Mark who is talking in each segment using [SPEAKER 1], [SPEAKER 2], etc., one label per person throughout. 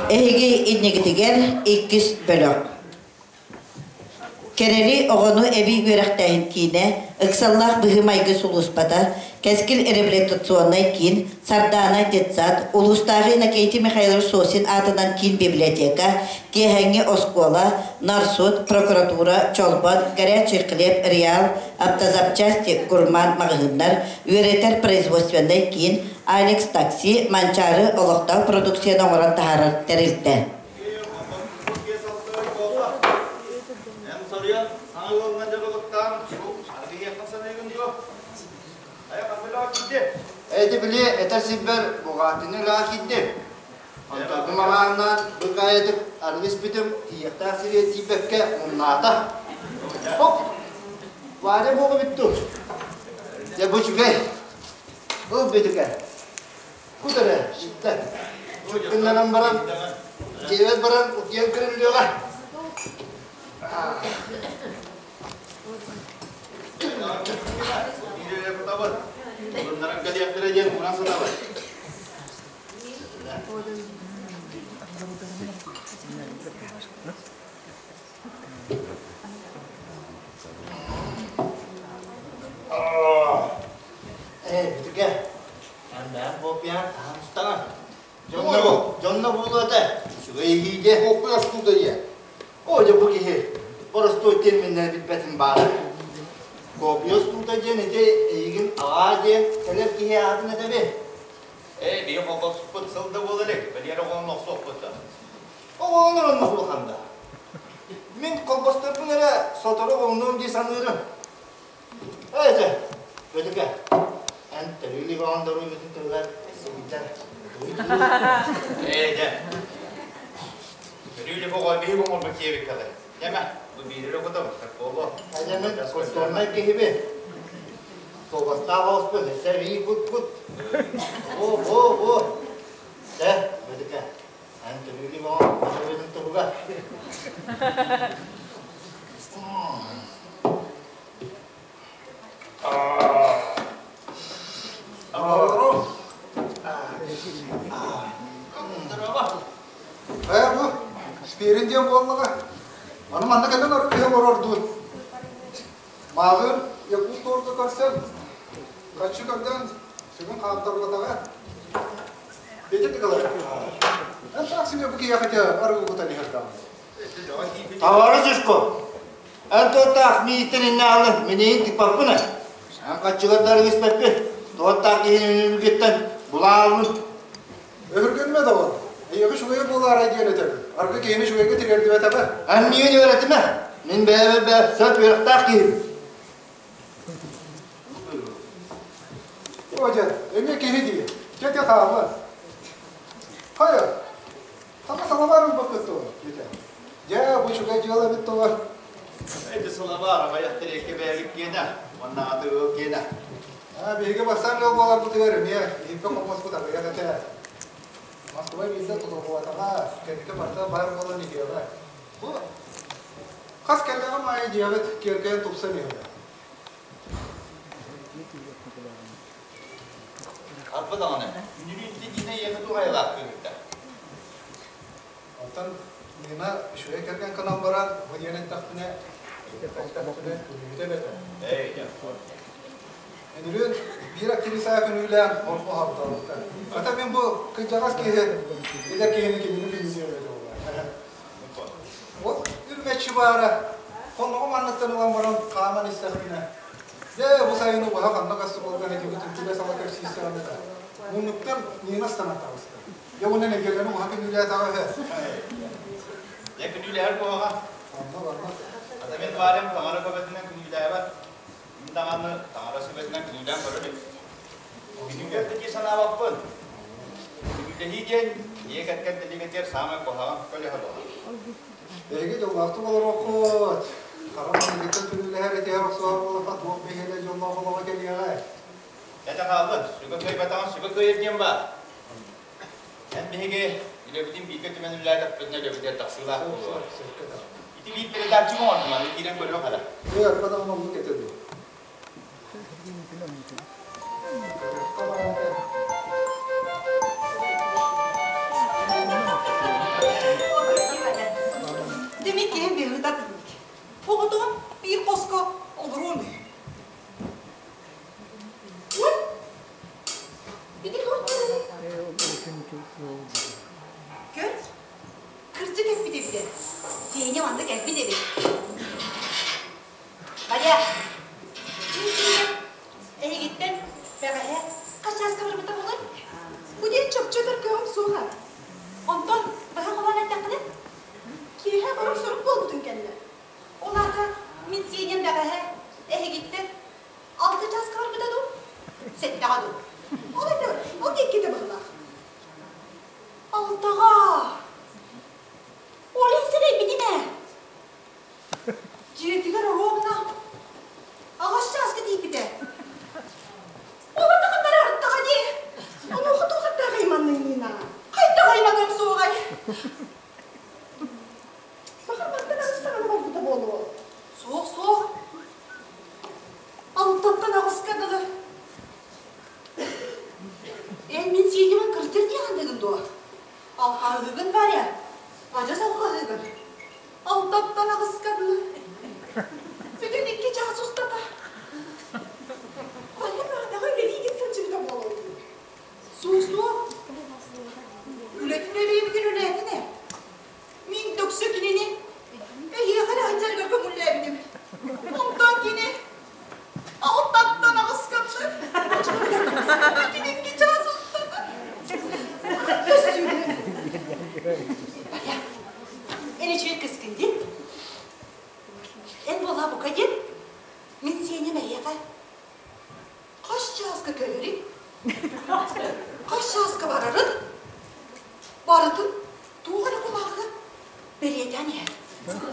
[SPEAKER 1] Эһиги иннигитигэр иккис бөлөх. Кэрэли оҕону эбии үөрэхтээһин киинэ, ыксаллаах быһыы-майгы сулууспата, Кэскил реабилитационнай киин, Сардаана детсад, улуустааҕы Иннокентий Михайлович Сосин аатынан киин библиотека, киэһэҥҥи оскуола, Нарсуд, прокуратура, Чолбон, Горячий хлеб, Реал, Автозапчасти, Гурман маҕаһыыннар, үөрэтэр производственнай киин, Алекс такси, Манчаары олохтоох продукцияны оҥорон таһаарар тэрилтэ.
[SPEAKER 2] Эти били этэр сирбэр буҕаатыны ылаа киирдим. Онтон маҕааннаан быргаайатык арыгы испитим тиийиэхтээх сиргэ тиийбэккэ муннаата. Хоп! Варя буола бүттүм. Дьэ бу үчүгэй. Ыл бүтүкэ. Кут эрэ, ситтэ. Чуккуннанан баран, дьиэбэр баран утуйан көрүллүөҕэ.
[SPEAKER 3] Bunların кэлиэхтэрэ диэн куран сытабыт.
[SPEAKER 2] Ээ, бүтүкэ. Эн буоппуйаан таһан устаҕын. Дьонно дьонно буолуо этэ. Үчүгэй иһиигэ.
[SPEAKER 4] Буоппуй астуута ийэ.
[SPEAKER 2] Оо, дьэ бу киһи боростуой терминнэри билбэтин баара. Копия устуута диэн ити эйигин аҕаа диэн кэлэр киһи аатын этэбин.
[SPEAKER 3] Ээ, биһи холбоспут сыл да буола илик. Бэлиэр оҕону охсуохпут да.
[SPEAKER 2] Оҕолор онно улахан да. Мин холбосторбун эрэ сотору оҥнуом дии саныырым. Ээ, дьэ, Бөтүкэ, эн төрүү илик оҕон доруобуйатын туһугар сылдьар.
[SPEAKER 3] Ээ, дьэ. Төрүү илик оҕо биһи оҥорбут диэбиккэ Дьэмэ, бу биир эрэ кутабыт, буолуо.
[SPEAKER 2] Дьэмэ, культурнай киһибин. Суобастаах оҕуспун, өссө эбии кут-кут. О, о, о. Дьэ, Бөтүкэ, эн төрүү илик оҕо доруобуйатын туһугар.
[SPEAKER 4] Ээ бу Спирин диэн буоллаҕа. Аны манна кэлэн арыгыһа олорор дуу. Мааҕын Якут торду көрсөн, хаччы көрдөөн сүгүн хаамтарбатаҕа. Петя Николаевич, эн таах сиҥэ бу киһиэхэ арыгы кутан иһэр даҕаны.
[SPEAKER 2] Товары Сышко, эн туоттаах мииттэн иннэ алын, миниин тыкпаппын ээ. Эн хаччыгар испэппин, туоттаах киһини үнүргүттэн булаабын.
[SPEAKER 4] Өһүргэнмэ доҕор, эйиэхэ үчүгэйэ буолаарай диэн этэбин. Аргы киһини үчүгэйгэ тириэрдибэтэҕэ.
[SPEAKER 2] Эн миигин үөрэтимэ, мин бэйэбэр бэйэ сөп үөрэхтээх киһибин.
[SPEAKER 4] О дьэ, эмиэ киһи дии. Чэ, чэ хаалла. Хайа, Саҥа салабаар ылбаккыт дуо? диэтэ. Дьэ, бу үчүгэй дьыала эбит дуо?
[SPEAKER 3] Эти салабаар аҕыйах тириэккэ бэйэбит киэнэ, уонна аты ыал киэнэ.
[SPEAKER 4] Аа, биһиги бастаан ыал буоларбытыгар эмиэ иһиппэ хомуоспут аҕыйах этэ. Москва биирдэ тутуллубатаҕа, кэнники барыта баар буолан иһиэҕэ. Бу хас кэллэҕим аайы дьиэҕит киэркэйэн тупсан иһэрэ.
[SPEAKER 3] Арба даҕаны, күнүрүүн дьиҥэ ийэтэ туһайылаах кыыһырда.
[SPEAKER 4] Оттон Нина үчүгэй кэргэн гынан баран, бу диэн эттэхпинэ, эттэхпинэ күлүүтэ эбэтэ. Үнүрүүн биир актриса күнүүлээн ордук аһардалыта. Хата мин бу кырдьаҕас киһи, эдэр киһини кинини күнүүлүө эбэтэ буолла. Ол үрмэччи баара, хонноҕум анныттан ылан баран хааман истэхпинэ, дьэ бу сайыны быһа ханна гастролга сылдьыбытын түбэ-сала кэпсиистэҕинэ да, муннуктан Нина станан таҕыста. Дьэ уонна нэдиэлэни уһа күнүүлээтэҕэ үһү.
[SPEAKER 3] Дьэ күнүүлэһэр буоҕа.
[SPEAKER 4] Онно барма.
[SPEAKER 3] Ата мин Варям таҥара көмөтүнэн күнүүлээбэт. Мин даҕаны таҥара сүбэтинэн күнүүлээн көрөр эбит. Күнүүлэттэ дии санаабаппын. Күнүүлэһии диэн дьиэ кэргэн тэлигэтигэр саамай куһаҕан көлөһө буолар.
[SPEAKER 4] Эһиги дьоллоохтук олоруоххут. Хара маҥнайгыттан күнүүлэһэр этиһэр охсуһар буоллахха туох биһиэнэ дьоллоох олоҕо кэлиэҕэй?
[SPEAKER 3] Этэ хаалбыт, сүгэ кыайбатаҕын сүгэ кыайар диэн баар. Эн биһиги үлэбитин бииргэ түмэн үлэлээтэхпитинэ үлэбитигэр тахсыылаах буолуо. Ити биир передатчик оҥордум, аны киирэн көрүөх эрэ.
[SPEAKER 4] Ээ, арбадаҕын оннук этэ дуу.
[SPEAKER 5] Көр, кырдьык эппит эбитэ. Сеня манна кэлбит эбит. Варя, эһигиттэн бэҕэһээ хас чааска барбыта буолуой?
[SPEAKER 6] Бу диэн чопчу этэр кыаҕым суоҕа.
[SPEAKER 5] Онтон быһа холоон эттэххинэ?
[SPEAKER 6] Киэһэ борук-сорук буолбутун кэннэ.
[SPEAKER 5] Ол аата мин Сеням бэҕэһээ эһигиттэн 6 чааска барбыта дуу? Сэттэҕэ дуу?
[SPEAKER 6] Ол это, ол иккитэ быһылаах.
[SPEAKER 5] Алтаҕа! Ол иһин сэрэйбитим ээ. Дьиэтигэр оруобуна аҕыс чааска тиийбитэ. Ол атаҕыннары артаҕа дии.
[SPEAKER 6] Онуоха туох айманныҥ Нина?
[SPEAKER 5] Хайдах айманыам суоҕай?
[SPEAKER 6] Баҕар мантан аҕыс саҕана барбыта буолуо.
[SPEAKER 5] Суох, суох. Алтаттан аҕыска дылы. Эн мин сиэнибин кырдьыр дии саныыгын дуо? Алҕаһыыгын, Варя. Адьас алҕаһыыгын. Алтаттан аҕыска дылы. Бүтүн 2 чаас устата.
[SPEAKER 6] Варя наадаҕа үлэлиигин сылдьыбыта буолуо дуу?
[SPEAKER 5] Суох-суох. Үлэтин үлэлиибитин үлээтин ээ. Мин дөксө кинини эһиэхэ эрэ сылдьарыгар көҥүллээбитим. Онтон кини алтаттан аҕыска дылы бүтүн 2 чаас устата Варя, эн үчүгэй кыскын дии. Эн буолаа бука диэн, мин сиэним эһиэхэ хас чааска кэлэрий? Хас чааска барарын? Барытын туох эрэ кумааҕыга бэлиэтээн иһэр.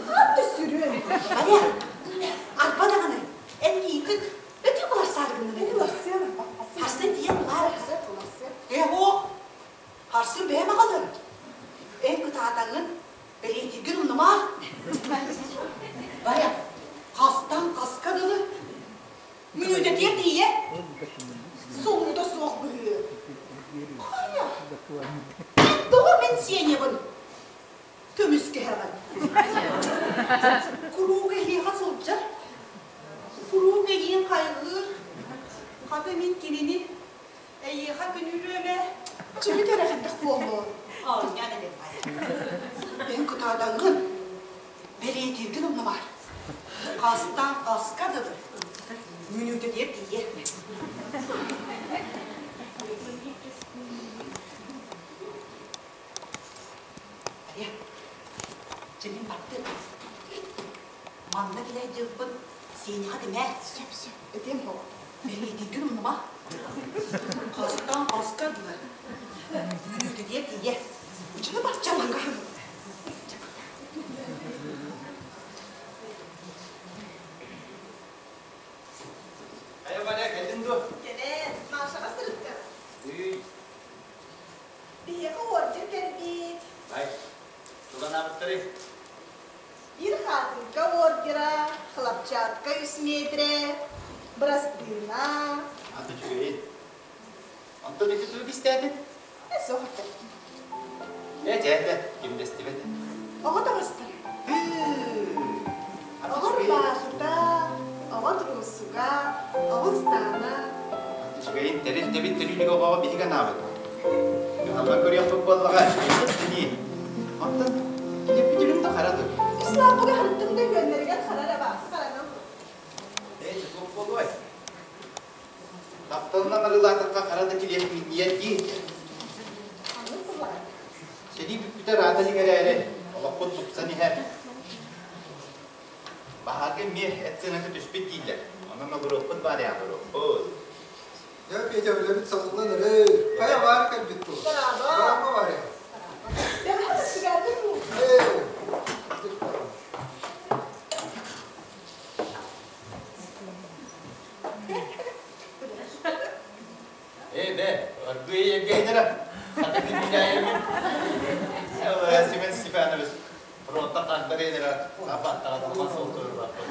[SPEAKER 6] Хат сүрүн.
[SPEAKER 5] Варя, арба даҕаны, эн миигин өтүү куларсаарыгын
[SPEAKER 6] Куларсыам.
[SPEAKER 5] Харсын тиийэн булаар.
[SPEAKER 6] Куларсыам.
[SPEAKER 5] Ээ, оһ, харсын бэйэм аҕалым. Эн кытаатаҥҥын бэлиэтииргин умнума. Варя, хастан хаска дылы мүнүүтэтигэр тиийэ
[SPEAKER 6] Солуута суох быһыы.
[SPEAKER 5] Хайа, тоҕо мин Сенябын көмүскэһэҕин? Куруук эһиэхэ сылдьар, куруук эйиин хайҕыыр. Хата мин кинини эйиэхэ күнүүлүөмэ.
[SPEAKER 6] Чүбүт эрэ хайдах буоллун?
[SPEAKER 5] Оонньоон этим Варя. Эн кытаатаҥҥын, бэлиэтииргин умнумаар. Хастан хаска дылы мүнүүтэтигэр тиийэ. Варя, дьэ мин бардым. Манна кэлэ дьылбын Сеняҕа димээр.
[SPEAKER 6] Сөп, сөп. Этиэм буолуо.
[SPEAKER 5] Бэлиэтииргин умнума. Хастан хаска дылы мүнүүтэтигэр тиийэ.
[SPEAKER 6] Учуну барчалака.
[SPEAKER 3] Хайа, Валя, кэллиҥ дуо?
[SPEAKER 6] Кэлэн, Машаҕа сырытта.
[SPEAKER 3] Үй.
[SPEAKER 6] Биһиэхэ ордер кэлбит.
[SPEAKER 3] Бай, туганаабыттарый?
[SPEAKER 6] Биир хаатыҥка ордера, хлопчатка үс метрэ, бырастыына.
[SPEAKER 3] Аты үчүгэйин. Онтон ити тугу кистээтин?
[SPEAKER 6] Суох этэ.
[SPEAKER 3] Ээ, дьэ, ким дэстибэт.
[SPEAKER 6] Оҕо таҥастар. Оҕо ырбаахыта, оҕо туруусуга, оҕо ыстаана.
[SPEAKER 3] Үчүгэйин тэрил-тэбит төрүүлүк оҕоҕо биһиги анаабыт. Кыһалҕа көрүөхпүт буоллаҕа, дии. Онтон килэппит да хара дур.
[SPEAKER 6] Үс лааппыга харыттым да үөннэригэр хара эрэ баар, хараны.
[SPEAKER 3] Ээ, туох буолуой? Тапталынан арыылаатахха хара да килиэп минньийэр дии.
[SPEAKER 6] Аннык буоллаҕа.
[SPEAKER 3] Сэрии бүппүтэ ыраата илик эрээри, олохпут тупсан иһэр. Баһаарга эмиэ эт сыаната түспүт дииллэр. Онон олоруохпут баар ээ, олоруохпут.
[SPEAKER 4] Дьэ, Петя, үлэбит салаллан эрэ. Хайа баары кэлбит дуу?
[SPEAKER 6] Браво!
[SPEAKER 4] Браво, Варя!
[SPEAKER 6] Бэҕэһээ сигаатын дуу?
[SPEAKER 4] Ээ,
[SPEAKER 3] Ээ, бэ, аргыый Евгеньевна, хата күнүүлээйэммин. Семен Степанович, фронтан тандырыйдара, апаттаҕа сол турбаппын.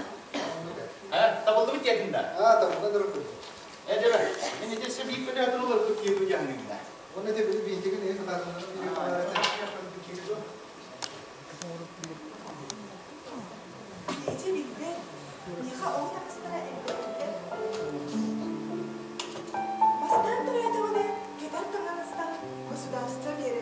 [SPEAKER 3] Табыллыбыт диэтин да?
[SPEAKER 4] Аа, табыллан ырыппыт.
[SPEAKER 3] Ээ, дьэ, мин ити сибиик көнөтүн олорбут киһи дьаһаныгына.
[SPEAKER 4] Уонна ити били биитигин иһин хатаатыннарын
[SPEAKER 6] Петя билбэт, миэхэ ол таҥастара элбэхтэр. Бастаан төрөөтөҕүнэ кэтэр таҥаһыттан государство биэрбитэ.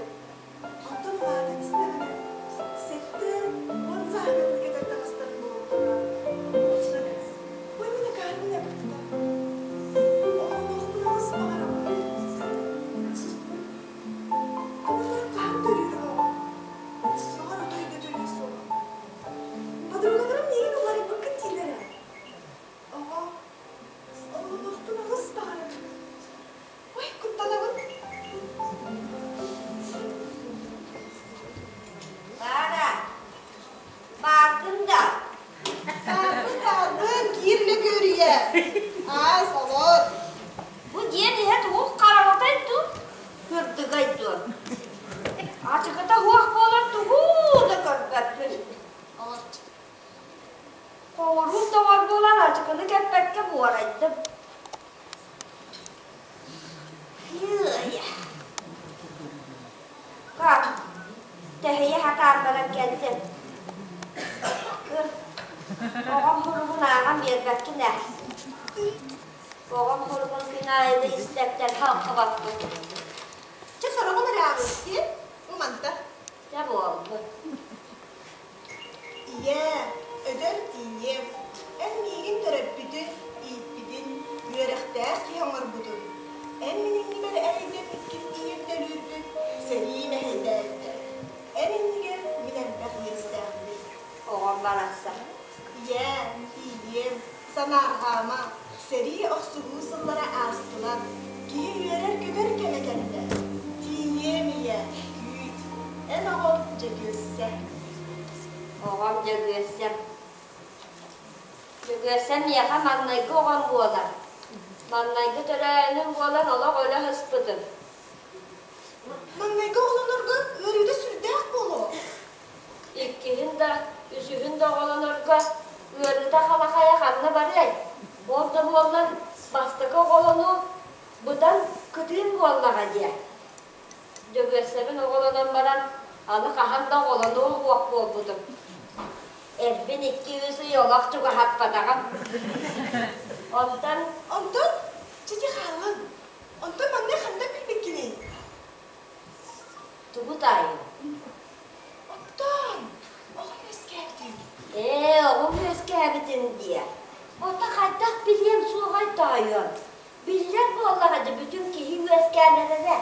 [SPEAKER 7] кэллим. Көр, оҕом суругун ааҕан биэрбэккин ээ. Оҕом суругун күн аайы да истэртэн халхабаппын.
[SPEAKER 6] Чэ, сороҕун эрэ ааҕыахтыы. Бу манта.
[SPEAKER 7] Чэ, буолбут.
[SPEAKER 6] Ийээ, өтөр тиийиэм. Эн миигин төрөппүтүн, ииппитин, үөрэхтээх киһи оҥорбутун. Эн мин иннибэр эрэйдэммиккин ийэм төлүүрбүт, сэрии мэһэйдээбитэ. Эн иннигэр мин элбэх иэстээхпин.
[SPEAKER 7] Оҕом барахсан.
[SPEAKER 6] Ийээ, тиийиэм, санаарҕаама, сэрии охсуһуу сыллара аастылар, киһи үөрэр-көтөр кэмэ кэллэ. Тиийиэм ийэ, күүт, эн оҕоҥ Дьөгүөссэ.
[SPEAKER 7] Оҕом Дьөгүөссэм. Дьөгүөссэм миэхэ маҥнайгы оҕом буолар. Маҥнайгы төрөөһүнүм буолан олох өлө сыспытым.
[SPEAKER 6] Маҥнайгы оҕолонорго ыарыыта сүрдээх буолуо.
[SPEAKER 7] Иккиһин да, үсүһүн да оҕолонорго ыарыыта халахайа ханна барыай? Ол да буоллар бастакы оҕолонуу быдан кытыын буоллаҕа диэ. Дьөгүөссэбин оҕолонон баран, аны хаһан да оҕолонуо уох буолбутум. Эрбин икки-үс ый олох чугаһаппатаҕым. Онтон
[SPEAKER 6] Онтон чити хааллын. Онтон манна ханна билбиккиний?
[SPEAKER 7] Тугу таайым?
[SPEAKER 6] Оттон оҕом үөскээбитин.
[SPEAKER 7] Ээ, оҕом үөскээбитин диэ. Ото хайдах билиэм суоҕай тоойуом. Биллэр буоллаҕа дьэ бүтүн киһи үөскээн эрэрэ.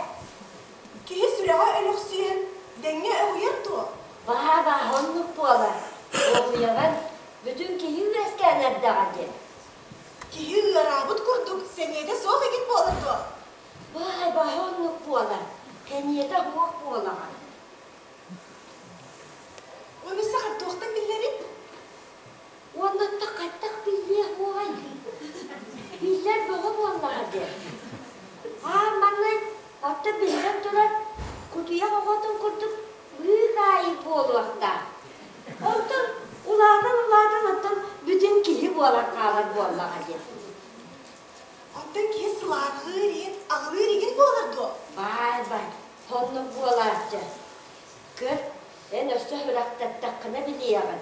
[SPEAKER 6] Киһи сүрэҕэ өлөхсүйэн, дэҥҥэ өҕүйэр дуо?
[SPEAKER 7] Баа-баа, оннук буолар. Өҕүйэҕин, бүтүн киһи үөскээн эрдэҕэ диэн.
[SPEAKER 6] Киһи ыараабыт курдук сэниэтэ суох игин буолар дуо?
[SPEAKER 7] Баай баһа оннук буолар, кэниэтэ уһуох буолаҕа.
[SPEAKER 6] Уонна сахар туохтан биллэрий?
[SPEAKER 7] Уонна хайдах биллиэх буолай? Биллэр бөҕө буоллаҕа диэн. Аан маҥнай оттон биллэн турар кутуйах оҕотун курдук быыкаайык буолуохтаах. Онтон улаатан-улаатан оттон бүтүн киһи буолан хаалар буоллаҕа диэн.
[SPEAKER 6] Онтон киһи сылаарҕыыр иһин, аҕылыыр игин буолар дуо?
[SPEAKER 7] Баай-бай, соннук буолааччы. Көр, эн өссө сүрэхтэттэххинэ билиэҕин.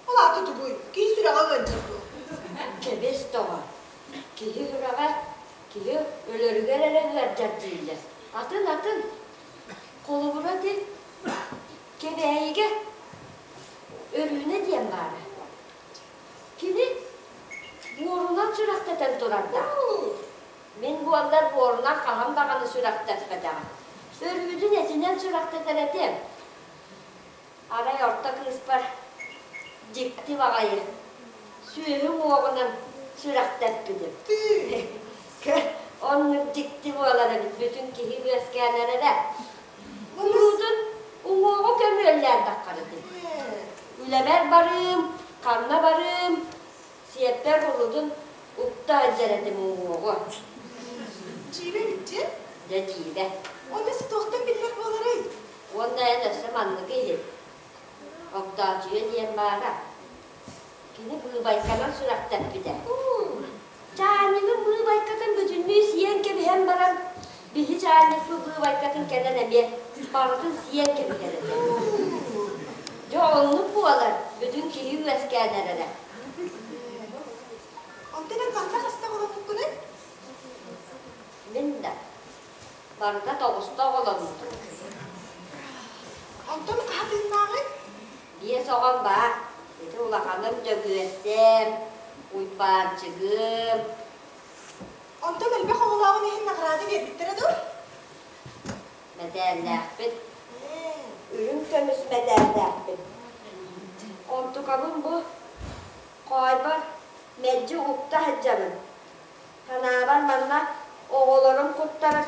[SPEAKER 6] Ол аата тугуй? Киһи сүрэҕэ ыалдьар дуо?
[SPEAKER 7] Кэбис тоҕо. Киһи сүрэҕэ киһи өлөрүгэр эрэ ыалдьар дииллэр. Атын-атын. Холобура ити Кэбээйигэ Өрүүнэ диэн баара. Кини буорунан сүрэхтэтэн турардаах. Мин буоллар буорунан хаһан даҕаны сүрэхтэппэтэҕим. Өрүүтүн этинэн сүрэхтэтэр этим. Арай орто кыыспар дьикти баҕайы сүөһү уҥуоҕунан сүрэхтэппитим. Көр, оннук дьикти буолар эбит бүтүн киһи үөскээн эрэрэ. Уруутун уҥуоҕу көмүөллээн таххарытын. Үлэбэр барыым, ханна барыым, сиэппэр урутун укта сылдьар этим уҥуоҕу.
[SPEAKER 6] Дьиибэ эбит
[SPEAKER 7] Дьэ дьиибэ.
[SPEAKER 6] Онно туохтан биллэр буоларый?
[SPEAKER 7] Уонна эн өссө манныгы иһит. Огдоочуйа диэн баара. Кини быыбайканан сүрэхтэппитэ. Чаанньыгын быыбайкатын бүтүннүү сиэн кэбиһэн баран, биһи чаанньыкпыт быыбайкатын кэлэн эмиэ барытын сиэн кэбиһэр этэ. Дьэ оннук буолар, бүтүн киһи үөскээн эрэрэ.
[SPEAKER 6] Онтон эн манна хаста оҕоломмуккунуй?
[SPEAKER 7] Мин да. Барыта тоҕуста оҕоломмутум.
[SPEAKER 6] Онтон хаһа тыыннааҕый?
[SPEAKER 7] Биэс оҕом баар. Ити улаханым Дьөгүөссэм, Уйбаанчыгым.
[SPEAKER 6] Онтон элбэх оҕолооҕун иһин наҕараада биэрбиттэрэ дуо?
[SPEAKER 7] Мэтээллээхпит. Үрүҥ көмүс мэтээллээхпит. Онтукабын бу хоойбор мэлдьи укта сылдьабын. Санаабар манна оҕолорум куттара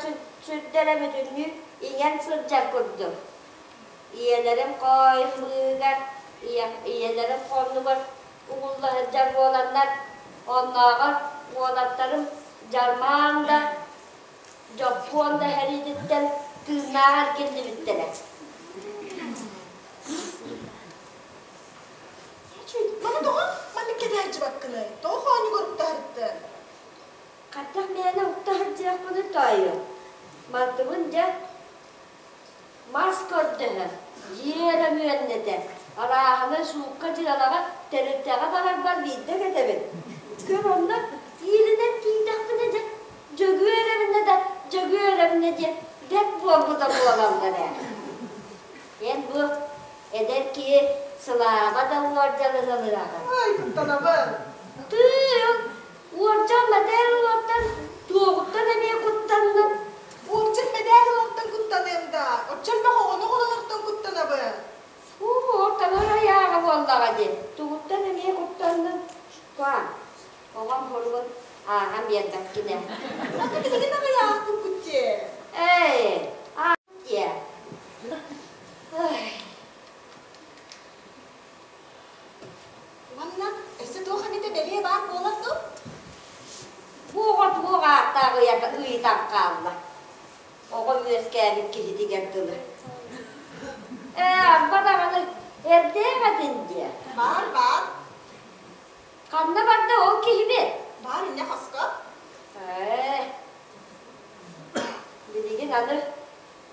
[SPEAKER 7] сүрдэрэ бүтүннүү иҥэн сылдьар курдук. Ийэлэрим хоойун быыһыгар, ийэлэрим хоннугар угулла сылдьар буоланнар, оннооҕор уолаттарым дьармаан да, дьоппуон да сэриититтэн тыыннаах эргиллибиттэрэ.
[SPEAKER 6] Маны тоҕо маннык кэтээччибаккыный? Тоҕо хоонньугар уктаһырыттын?
[SPEAKER 7] Хайдах мээнэ укта сылдьыахпыный тоойуом? Мантыбын дьэ. Мас көрдөһө, дьиэ өрөмүөннэтэ, арааһынай суукка дьыалаҕа тэрилтэҕэ барарбар биирдэ кэтэбин. Көр онно иилинэн тиийдэхпинэ дьэ, Дьөгүөрэбинэ да Дьөгүөрэбинэ диэн бэрт буолбута буолаллар ээ. Эн бу эдэр киһи сылааҕа да уордьанын ылыаҕын.
[SPEAKER 6] Ай, куттанабын.
[SPEAKER 7] Тыый, уордьан мэдээл ылартан туоҕуттан эмиэ куттанным.
[SPEAKER 6] Уордьан мэдээл ылартан куттаныам да, оччо элбэх оҕону оҕолонортон куттанабын.
[SPEAKER 7] Уу, таҥара ыйааҕа буоллаҕа дии. Тугуттан эмиэ куттанным. Куа, оҕом хоругун ааҕан биэрбэккин ээ.
[SPEAKER 6] Ата билигин аҕыйаахпын куттиэ.
[SPEAKER 7] Эй, диэ.
[SPEAKER 6] Уонна өссө туох эмитэ бэлиэ баар буолар дуу?
[SPEAKER 7] Бу оҕо туох ааттаах ыйытан хаалла. Оҕо үөскээбит киһитигэр дылы. Ээ, арба даҕаны эрдээх этин диэ.
[SPEAKER 6] Баар, баар.
[SPEAKER 7] Ханна барда ол киһибит?
[SPEAKER 6] Баар инньэ хоско.
[SPEAKER 7] Ээ, билигин аны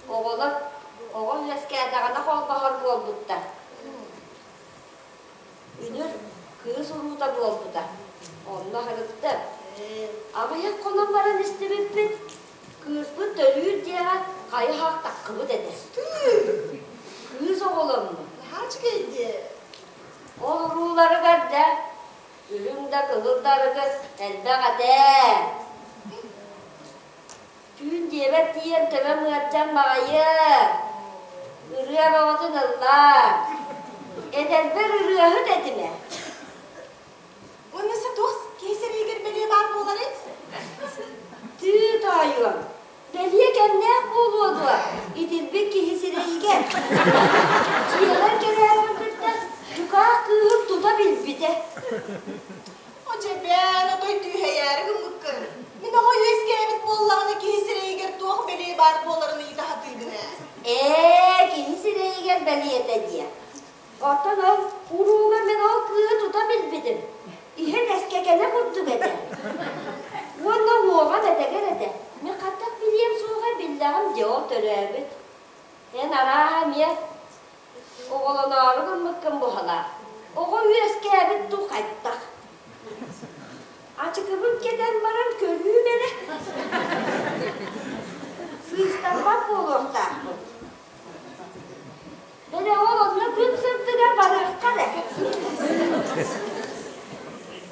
[SPEAKER 7] оҕолор оҕо үөскээтэҕинэ холбоһор буолбуттар. Үнүр кыыс уруута буолбута. Онно аһырытта. Аҕыйах хонон баран истибиппит, кыыспыт төрүүр диэҕэ хайы-хах таххыбыт этэ. Кыыс оҕолонно.
[SPEAKER 6] Наһаа үчүгэй дии.
[SPEAKER 7] Ол урууларыгар да үрүҥ да кыһыл да арыгы элбэх этэ. Түүн дьиэбэр тиийэн төбөм ыалдьан баҕайы. Ырыа бөҕөтүн ыллаа. Эдэрбэр ырыаһыт этим ээ.
[SPEAKER 6] Уонна туох киһи сэриигэр бэлиэ баар буоларый?
[SPEAKER 7] Тыы тоойуом, бэлиэ кэмнээх буолуо дуо, итирбит киһи сирэйигэр. Дьиэҕэр кэлээбин кытта дьукаах кыыһым тута билбитэ.
[SPEAKER 6] Одьэбээн, отой түөһэйээри гыммыккын. Мин оҕо үөскээбит буоллаҕына киһи сирэйигэр туох бэлиэ баар буоларын ыйыта сатыыбын ээ.
[SPEAKER 7] Ээ, киһи сирэйигэр бэлиэтэ диэ. Оттон ол урууга мин ол кыыһы тута билбитим. Иһин эскэкэнэ курдук этэ. Уонна уоҕа бэтэгэр этэ. Мин хаттах билиэм суоҕа биллэҕим дьэ ол төрөөбүт. Эн арааһа эмиэ оҕолоноору гыммыккын буһалаах. Оҕо үөскээбит дуу хайтах. Ачыкыбын кэтэн баран көрүүм эрэ. Сыыстарбат буолуохтаахпын. Бэлэ ол онно күн сырдыгар барыахха эрэ.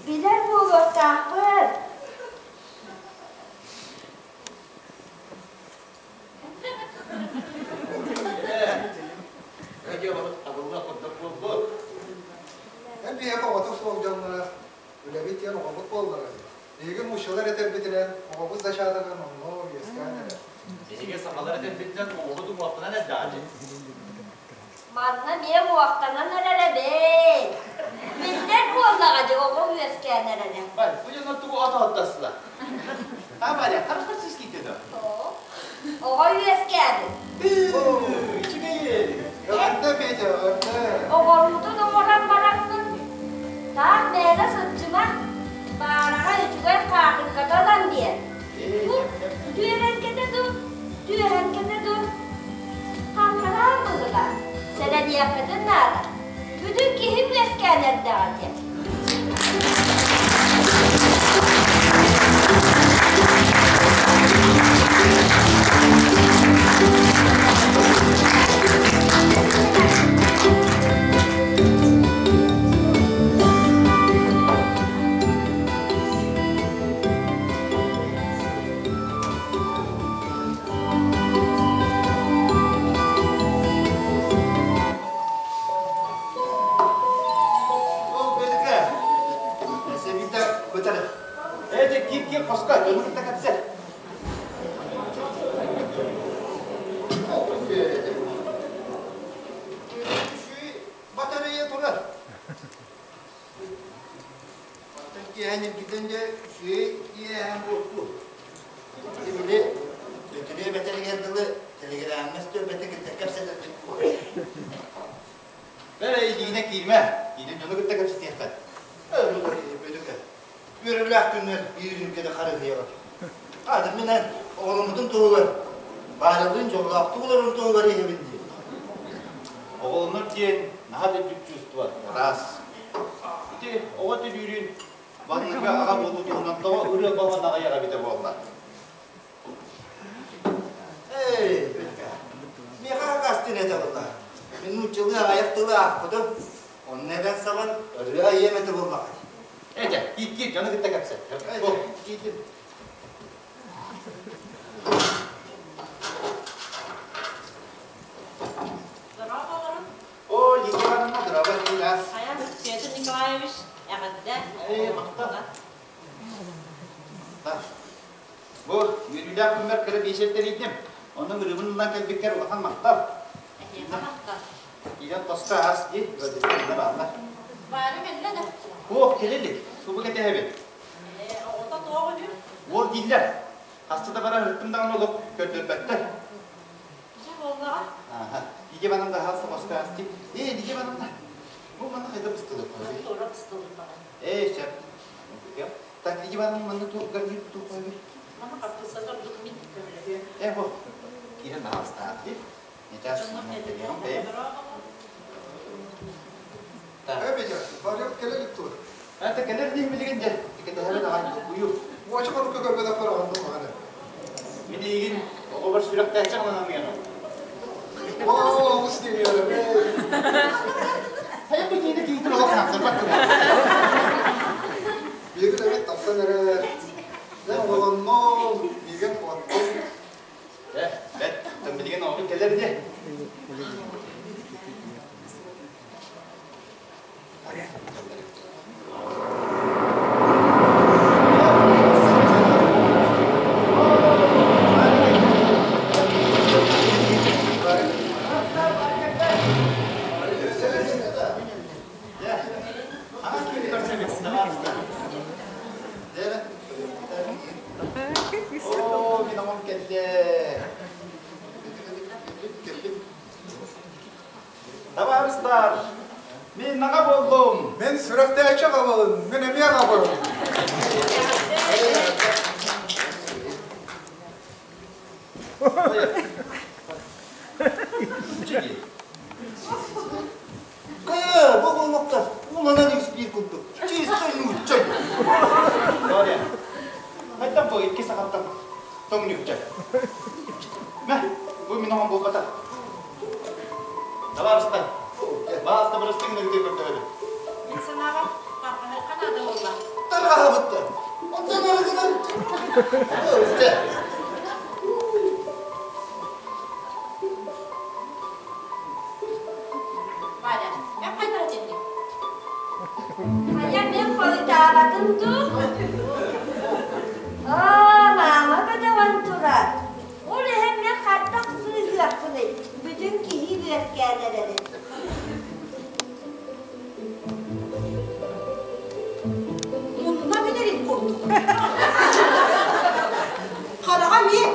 [SPEAKER 7] Билэр буолуохтаахпын.
[SPEAKER 4] Эн биһиэхэ оҕото суох дьонноох үлэбит диэн оҕобут буоллаҕа дии. Биһиги нууччалар этэрбитинэн оҕобут зачатынан онно үөскээн эрэр.
[SPEAKER 3] Биһиги сахалар этэрбитинэн оҕобут уҥуохтанан эрдэҕэ дии.
[SPEAKER 7] Манна эмиэ уҥуохтанан эрэр эбит. Биллэр буоллаҕа дии оҕо үөскээн эрэрэ.
[SPEAKER 3] Бай, бу дьоннор тугу отоһуттастылар? А, Валя, хорошо скидка
[SPEAKER 7] Оҕо үөскээбит.
[SPEAKER 3] Үчүгэй.
[SPEAKER 4] Эҕэрдэ, Петя, эҕэрдэ.
[SPEAKER 7] Оҕоруутун оҥорон бараҥҥын, таах мээнэ сылдьыма, баараҕай үчүгэй хаатыҥката ылан биэр. Бу түөрэргэтэ дуу, түөһэргэтэ дуу, хаҥхараан быһыылаах, сэрэниэххитин наада. Бүтүн киһи үөскээн эрдэҕэ диэн.
[SPEAKER 2] Ол бэлигэ. Эсэбиитэ көтөр.
[SPEAKER 3] Эти кип-кип хоско, дьону кытта кэпсэт.
[SPEAKER 2] Батарея турар. Мантан киэһэн илгитэн дьэ үчүгэй киэһэн буолсу. Били Бөтүрүө бэтэригэр дылы телеграмҥа стөрбөтө кытта кэпсэтэрбит
[SPEAKER 3] Бэрэ илиинэ киирмэ. Киирэн дьону кытта кэпсэтиэххэ.
[SPEAKER 2] Бөдүкэ. Үөрүүлээх күннэр биир үрүҥкэдэ харыһыйалар. Аата минэн оҕоломмутун туһугар, баарылыын дьоллоохтук олорун туһугар иһэбин дии.
[SPEAKER 3] Оҕолонор диэн наһаа да үрдүк чувство, ыраас. Ити оҕо төрүүрүн манныга аҕа буолуу туһунан тоҕо ырыа хоһоон аҕыйах эбитэ буолла?
[SPEAKER 2] Эй, Петька, миэхэ хакастын этэ буолла. Мин нууччалыы аҕыйах тылы аахпытым. Онно эбэн сабан ырыа айыам этэ буоллаҕай.
[SPEAKER 3] Ээ дьэ, киир-киир, дьону кытта кэпсэт.
[SPEAKER 2] Киирдим.
[SPEAKER 8] Дорооболорун.
[SPEAKER 3] О, Лидия Ивановна, дорообо, раз.
[SPEAKER 8] Хайа, Петр Николаевич, эҕэрдэ.
[SPEAKER 3] Ээ, махтал. Бу үөрүүлээх күммэр кыра биэчэр тэрийдим. Онно ырыыбын ылан кэлбиккэр улахан махтал.
[SPEAKER 8] Эһиэхэ махтал.
[SPEAKER 3] Киирэн тоско аас дии, ыалдьыттар бааллар.
[SPEAKER 8] Баары кэллэ да?
[SPEAKER 3] Суох, кэлэ илик. Субу кэтэһэбит.
[SPEAKER 8] Ээ, оҕото туох үһү?
[SPEAKER 3] Уол дииллэр. Хаста да баран ыттым даҕаны олох көрдөрбөттөр.
[SPEAKER 8] Дьэ буоллаҕа.
[SPEAKER 3] Ааха. Лидия Ивановна хаал соҕоско аас дии. Ээ, Лидия Ивановна, бу манна хайда быстылык
[SPEAKER 8] Туора быстылык баҕай.
[SPEAKER 3] Ээ, сөп. Так, Лидия Ивановна манна туох гарнир туох қойбүй?
[SPEAKER 8] Мама хаппыса ордук мин көмөлөһүөм.
[SPEAKER 3] Ээ, бу. Киирэн аастаах дии.
[SPEAKER 4] Бары кэлэ илик тур.
[SPEAKER 3] Это кэлэр дии билигин дьэ. Кэтэһэбин аҕай буйу.
[SPEAKER 4] Уоча конукка көрбөтөхпөр оҕоннум маҕаны.
[SPEAKER 3] Мин эйигин оҕобор сүрэхтээччи ананыаҕым.
[SPEAKER 4] Оо, олус дириэрем.
[SPEAKER 3] Хайа бу диини киһитин олох хаамсарбат
[SPEAKER 4] Биһиги эбит тахсан эрэр. Дьэ оҕолоннум, миигин куоттум.
[SPEAKER 3] Э, бэт, тон билигин оҕобут кэлэр дии. Оо, мин оҕом кэллэ. Табаарыстар, мин аҕа буоллум.
[SPEAKER 4] Мин сүрэхтээччи аҕабын, мин эмиэ аҕабын.
[SPEAKER 2] Кая, бу буолуохта, уланан испиир курдук. Чисто нуучча.
[SPEAKER 3] Боря, хайтан бу икки сахаттан тоҥ ньуучча. Мэ, бу мин оҕом буолбата. Табаарыстар, баалта бырастык нөрүтэ көрдөһөбүн.
[SPEAKER 8] Мин санаабар, тарҕаһыахха наада буолла.
[SPEAKER 2] Тарҕаһабыттар. Онтон арыгынан. Дьэ.
[SPEAKER 8] Варя, эн хайдах итинник?
[SPEAKER 7] Хайа мен хойутаабатым дуу? Аа, маама көтөҕөн турар. Ол иһин мен хайдах сыыһыахпыный? Бүтүн киһи үөскээн эрэрин.
[SPEAKER 5] Мунна билэрин курдук. Хараҕа эмиэ.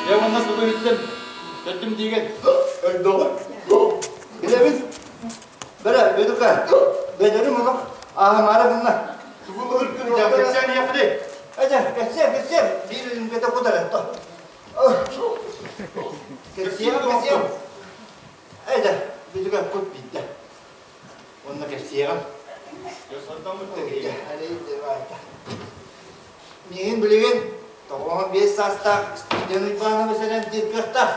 [SPEAKER 3] Дьэ уонна тугу иһиттим? Төрдүм диигин.
[SPEAKER 2] Өлбөҕү. Билэбин. Бэрэ, Бөдүкэ. Бэдэрим олох ааһымаары гынна.
[SPEAKER 3] Тугу ылыргын кэпсээн иэхпитий?
[SPEAKER 2] Эдэ, кэпсиэм, кэпсиэм. Биир илимгэтэ кутарын то. Кэпсиэм, кэпсиэм. Эдэ, Бөдүкэ кут биирдэ. Онно кэпсиэҕим. Миигин билигин 95 саастаах Спиридон Иванович эрэн диир кыахтаах.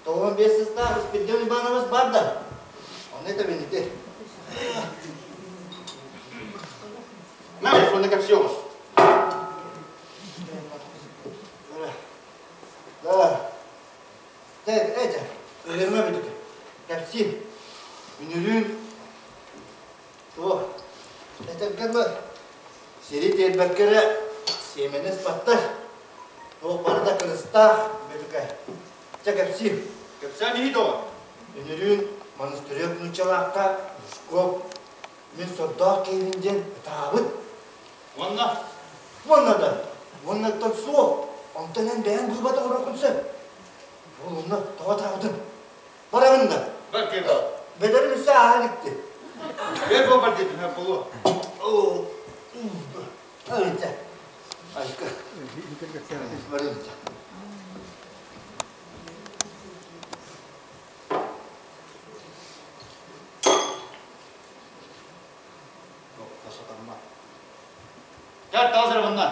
[SPEAKER 2] 95 саастаах Спиридон Иванович бар да. Онно этэбин ити.
[SPEAKER 3] На, сонно кэпсиэ оҕус.
[SPEAKER 2] Да. Эдэ, өлөрмө бүдүк. Кэпсиим. Үнүрүүн туох этэргэ дылы сири тиэрбэккэ эрэ сиэмэни ыспаттар. Туох барыта кырыстаах бөтүкэ. Чэ кэпсиим.
[SPEAKER 3] Кэпсээн иһит оҕо.
[SPEAKER 2] Үнүрүүн монастырек нууччалаахха Юшков мин сордоох киһибин диэн ытаабыт.
[SPEAKER 3] Уонна?
[SPEAKER 2] Уонна да, уоннаттан суох. Онтон эн бэйэҥ быыбат оҥоруоххун сөп. Ол онно тоҕо ытаабытыҥ? Барабын да.
[SPEAKER 3] Бар киэр.
[SPEAKER 2] Бэдэрим өссө ааһа иликти.
[SPEAKER 3] Бэр буолбар диэтим, һэ буолуо.
[SPEAKER 2] Оо, айта. Айка. Барыым.
[SPEAKER 3] Кэл таҕыс эрэ манна.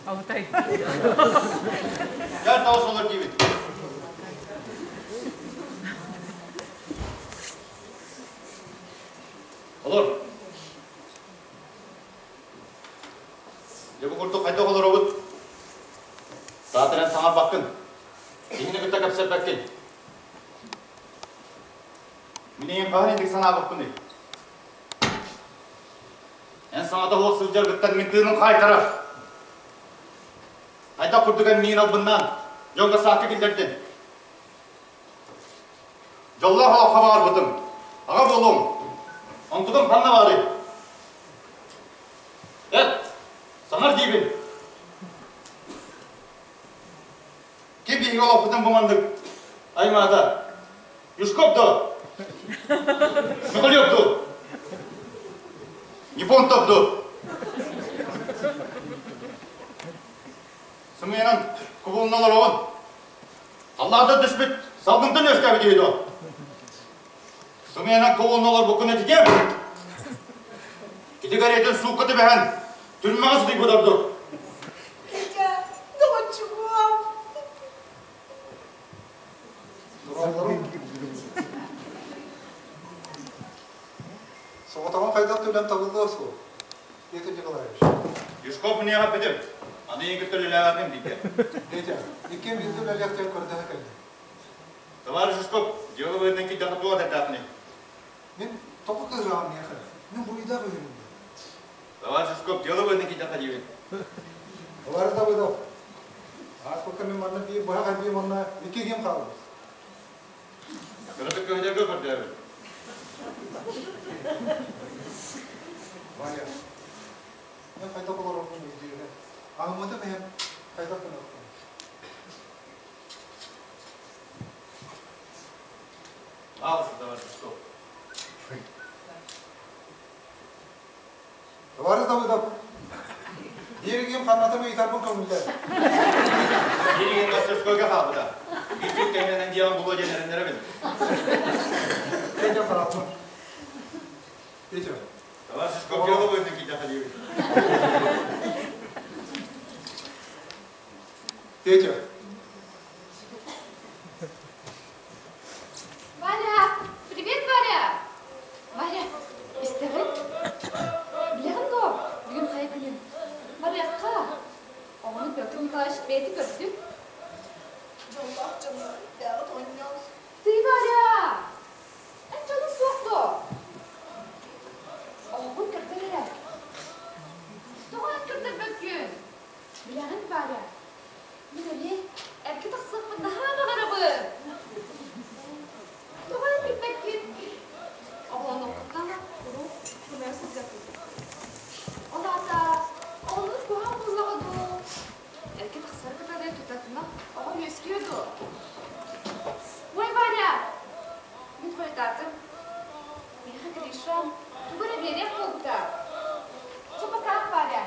[SPEAKER 9] Алтай.
[SPEAKER 3] Кэл таҕыс олор диибит. Олор. Дьэ бу курдук хайдах олоробут? Саатыран саҥарбаккын. Киһини кытта кэпсэппэккин. Мин эйигин хаһан инник санаабыппыный? Эн саҥата суох сылдьаргыттан мин тыыным хаайтарар. Хайдах курдук эн миигин албыннаан, дьоҥҥо саакка киллэрдин. Дьоллоох олоххо баҕарбытым. Аҕа буолуом. Онтукум ханна баарый? Эт, саҥар диибин. Ким биһиги олохпутун бу маннык аймаата? Юшков дуо? Михалев дуо? Нифонтов дуо? Сымыйанан кубулунна олороҕун. Аллаһда түспүт салгынтан үөскээбит үһү дуо? Сымыйанан кубулунна олорбуккун этитиэм. Ити кэриэтин суукка түбэһэн түрмэҕэ сытыйбыт ордук.
[SPEAKER 6] Петя, доҕоччугуом.
[SPEAKER 4] Соҕотоҕун хайдах төлөн табыллыа суох, Петр Николаевич.
[SPEAKER 3] Юшков миэхэ эппитим. Аны эйигин кытта үлэлээбэппин бииргэ.
[SPEAKER 4] Петя, иккиэн бииргэ үлэлиэхтэрин көрдөһө кэллим.
[SPEAKER 3] Товарищ Юшков, дело быһыытынан киирдэххэ туох этэрдээххиний?
[SPEAKER 4] Мин тоҕо кыыһыраҕын миэхэ? Мин буруйдаах үһүбүн дии.
[SPEAKER 3] Товарищ Юшков, дело быһыытынан киирдэххэ диибин.
[SPEAKER 4] Товарищ Давыдов, ааспыкка мин манна биир быһах эрбиим уонна икки киһим хаалбыт.
[SPEAKER 3] Кыратык көһүтэргэ көрдөөбүт.
[SPEAKER 4] Ваня, мен хайдах олорорбун өйдүүрэ. Аһыммытым иһин хайдах гыныахпын?
[SPEAKER 3] Пожалуйста, товарищ Песков.
[SPEAKER 4] Товарищ Давыдов, бииригим ханнатым ыйытарбын көҥүллэр.
[SPEAKER 3] Бииригин мастерскойга хаалбыта. Биир сүк кэминэн диэҕин булуо диэн эрэннэрэбин.
[SPEAKER 4] Петя харааппын. Петя.
[SPEAKER 3] Товарищ Песков, дело будет кидэхэ диэбит.
[SPEAKER 4] Петя.
[SPEAKER 10] Варя! Привет, Варя! Варя, истэҕин? Билэҕин дуо, бүгүн хайа күнүн? Барыахха. Оҕону Петр Николаевич бэйэтэ көрдүн.
[SPEAKER 6] Дьоллоох дьоно дэҕит оонньоон.
[SPEAKER 10] Ты, Варя! Эн дьонуҥ суох дуо? Оҕоҕун көрдөр эрэ. Тоҕо эн көрдөрбөккүн? Билэҕин, Варя, Мин эмиэ эргэ тахсыахпын наһаа баҕарабын. Тоҕо эппиппэккин? Оҕолонуоххуттан куруук көмө сылдьабын. Ол аата оҕолорун куһаҕан буоллаҕа дуу? Эргэ тахсары кытары тутатына оҕо үөскүө дуо? Ой, Ваня! Мин хойутаатым. Миэхэ Гриша тугу эрэ биэриэх буолбута. Чэ, пока, Варя.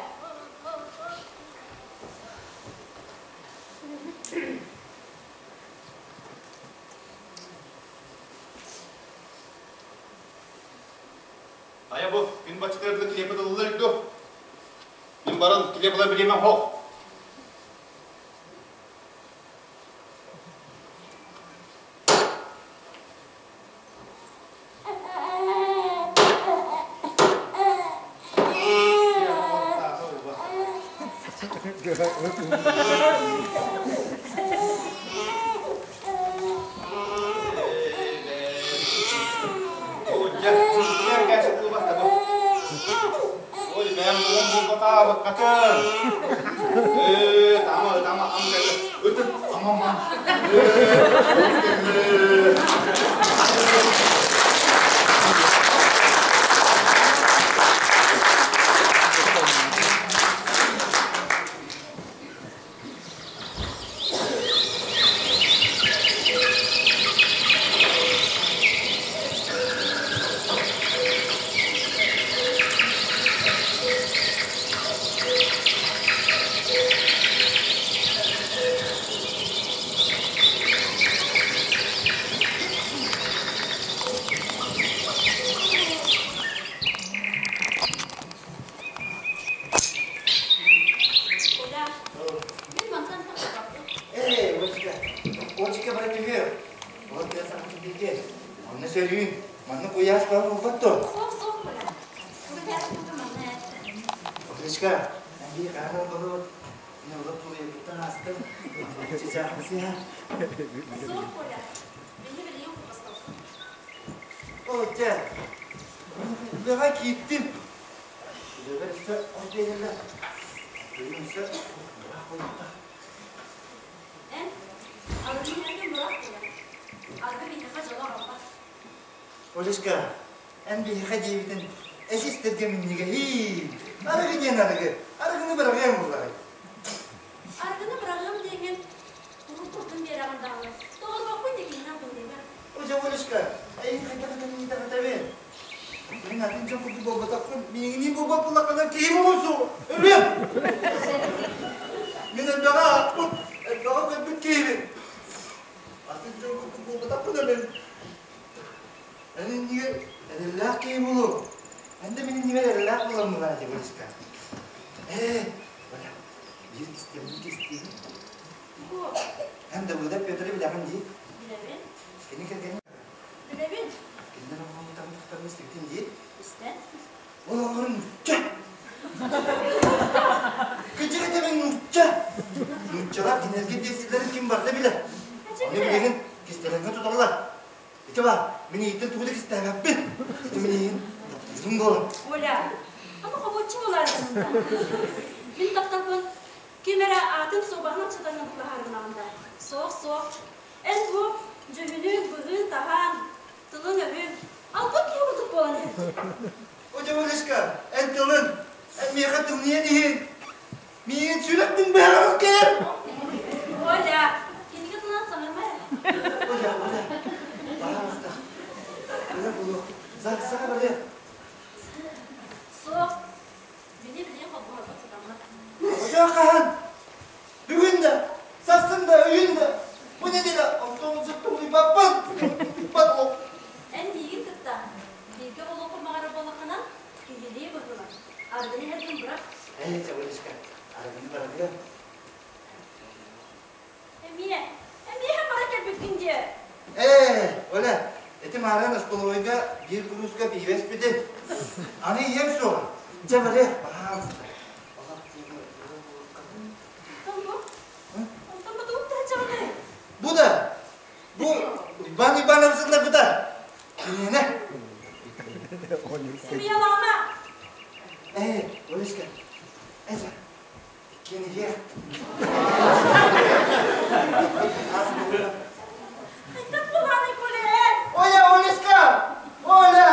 [SPEAKER 3] Айа бу, күн баччатыгар килиэп ытыллар дуо? Мин баран килиэп ылар бириэмэм суох. Ытаабыккатын! Ээ, ытаама, ытаама, ам кэллэ. Ытык, ам-ам-ам. Ээ, олус кэллэ.
[SPEAKER 10] Коля, мин мантан тахсыбаппын.
[SPEAKER 2] Эй, Олечка, Олечка бара түһүө. Ол тыа саҥата билдиэр. Онно сөрүүн, маннык куйаас баар буолбат дуо?
[SPEAKER 10] Суох, суох, Коля. Тугу манна эт.
[SPEAKER 2] Олечка, эн бии хаһан олболуут? Мин олох тулуйарбыттан аастым. Чычаахын сыһа.
[SPEAKER 10] Суох, Коля. Биһи билигин купастаппыт.
[SPEAKER 2] О, дьэ, үлэҕэ киирдим. Үлэбэр өссө хос биэрэллэр. Бүгүн өссө быраах буолбута.
[SPEAKER 10] Эн арыгы быраах буолар. Арыгы биһиэхэ дьоло аҕалбат.
[SPEAKER 2] Олечка, эн биһиэхэ диэбитин эс истэргэ минньигэһий. Арыгы диэн арыгы. Арыгыны быраҕыам буоллаҕай.
[SPEAKER 10] Арыгыны быраҕыам диэҥҥин урут курдун биэрэҕин даҕаны. Тоҕорбоппун дикиһинэн куһуйма.
[SPEAKER 2] Ожа Олечка, эйигин хайдах этэн Мин атын дьон курдук буолбатахпын, миигинии буолбат буоллаххына киһи буолуо өлүөм! Мин элбэҕи аахпыт, элбэҕи көрбүт киһибин. Атын дьон курдук буолбатахпын өлүм. Эн иннигэр эрэллээх киһи буолуом. Эн да мин иннигэр эрэллээх буолар муҥаана Олечка. Ээ, Оля, биир кистэлэҥи кистиибин. Эн Давыдов Петры билэҕин дии?
[SPEAKER 10] Билэбин.
[SPEAKER 2] Кини кэргэнин
[SPEAKER 10] Билэбин.
[SPEAKER 2] Кинилэр оҕолорун тахтарын истибитин дии.
[SPEAKER 10] Истэн.
[SPEAKER 2] Ол оҕолорун нуучча. Кыдьык этэбин нуучча. Нууччалар кинилэргэ диэсилэрин ким барда билэр. Ону билигин кистэлэҥҥэ туталлар. Ити баар, мин иһиттэн тугу да кистээбэппин. Ити мин иһин таптыырым буолар.
[SPEAKER 10] Оля, ама хобуоччу буолааргын Мин тапталбын ким эрэ аатын суобаһын аччатаҥҥын тулаһааргынаҕын да. Суох, суох. Эн бу дьүһүнүн, быһыын-таһаан, тылын-өһүн албын киһи курдук буолан иһэр.
[SPEAKER 2] Одьулушка, эн тылын, эн миэхэ тымныйан иһин, миигин сүрэхпин быһаҕын кэйэр.
[SPEAKER 10] Оля, кинигэ тылынан саҥарма ээ.
[SPEAKER 2] Оля, Оля, пожалуйста, Оля булуох, саха барыах.
[SPEAKER 10] Суох, били-били холбоһорбут сатаммат.
[SPEAKER 2] Оля хаһан? Бүгүн да, сарсын да, өйүн да, бу неделя оттон сыттым уйбаппын. Уйбат ол.
[SPEAKER 10] Эн миигин кытта бииргэ олоххун баҕарар буоллаххына, киһилии быһыылан, арыгыны иһэргин бырах.
[SPEAKER 2] Эй, Чабылышка, арыгыны барабыан.
[SPEAKER 10] Эмиэ, эмиэ бара кэлбиккин дии.
[SPEAKER 2] Ээ, Оля, ити маарыан остолобуойга биир курууска пиибэ испитин. Аны ийэм суоҕа. Дьэ барыах, пожалуйста.
[SPEAKER 10] Онтон бу? Онтон бу тугу таһычаҕыный?
[SPEAKER 2] Бу да, бу Иван Иванович ылларбыта. Киниэнэ.
[SPEAKER 10] Сымыйалаама!
[SPEAKER 2] Ээ, Олечка, эчэ, иккиэн иһиэх.
[SPEAKER 10] Хайдах буолааный Коля?
[SPEAKER 2] Оля, Олечка! Оля!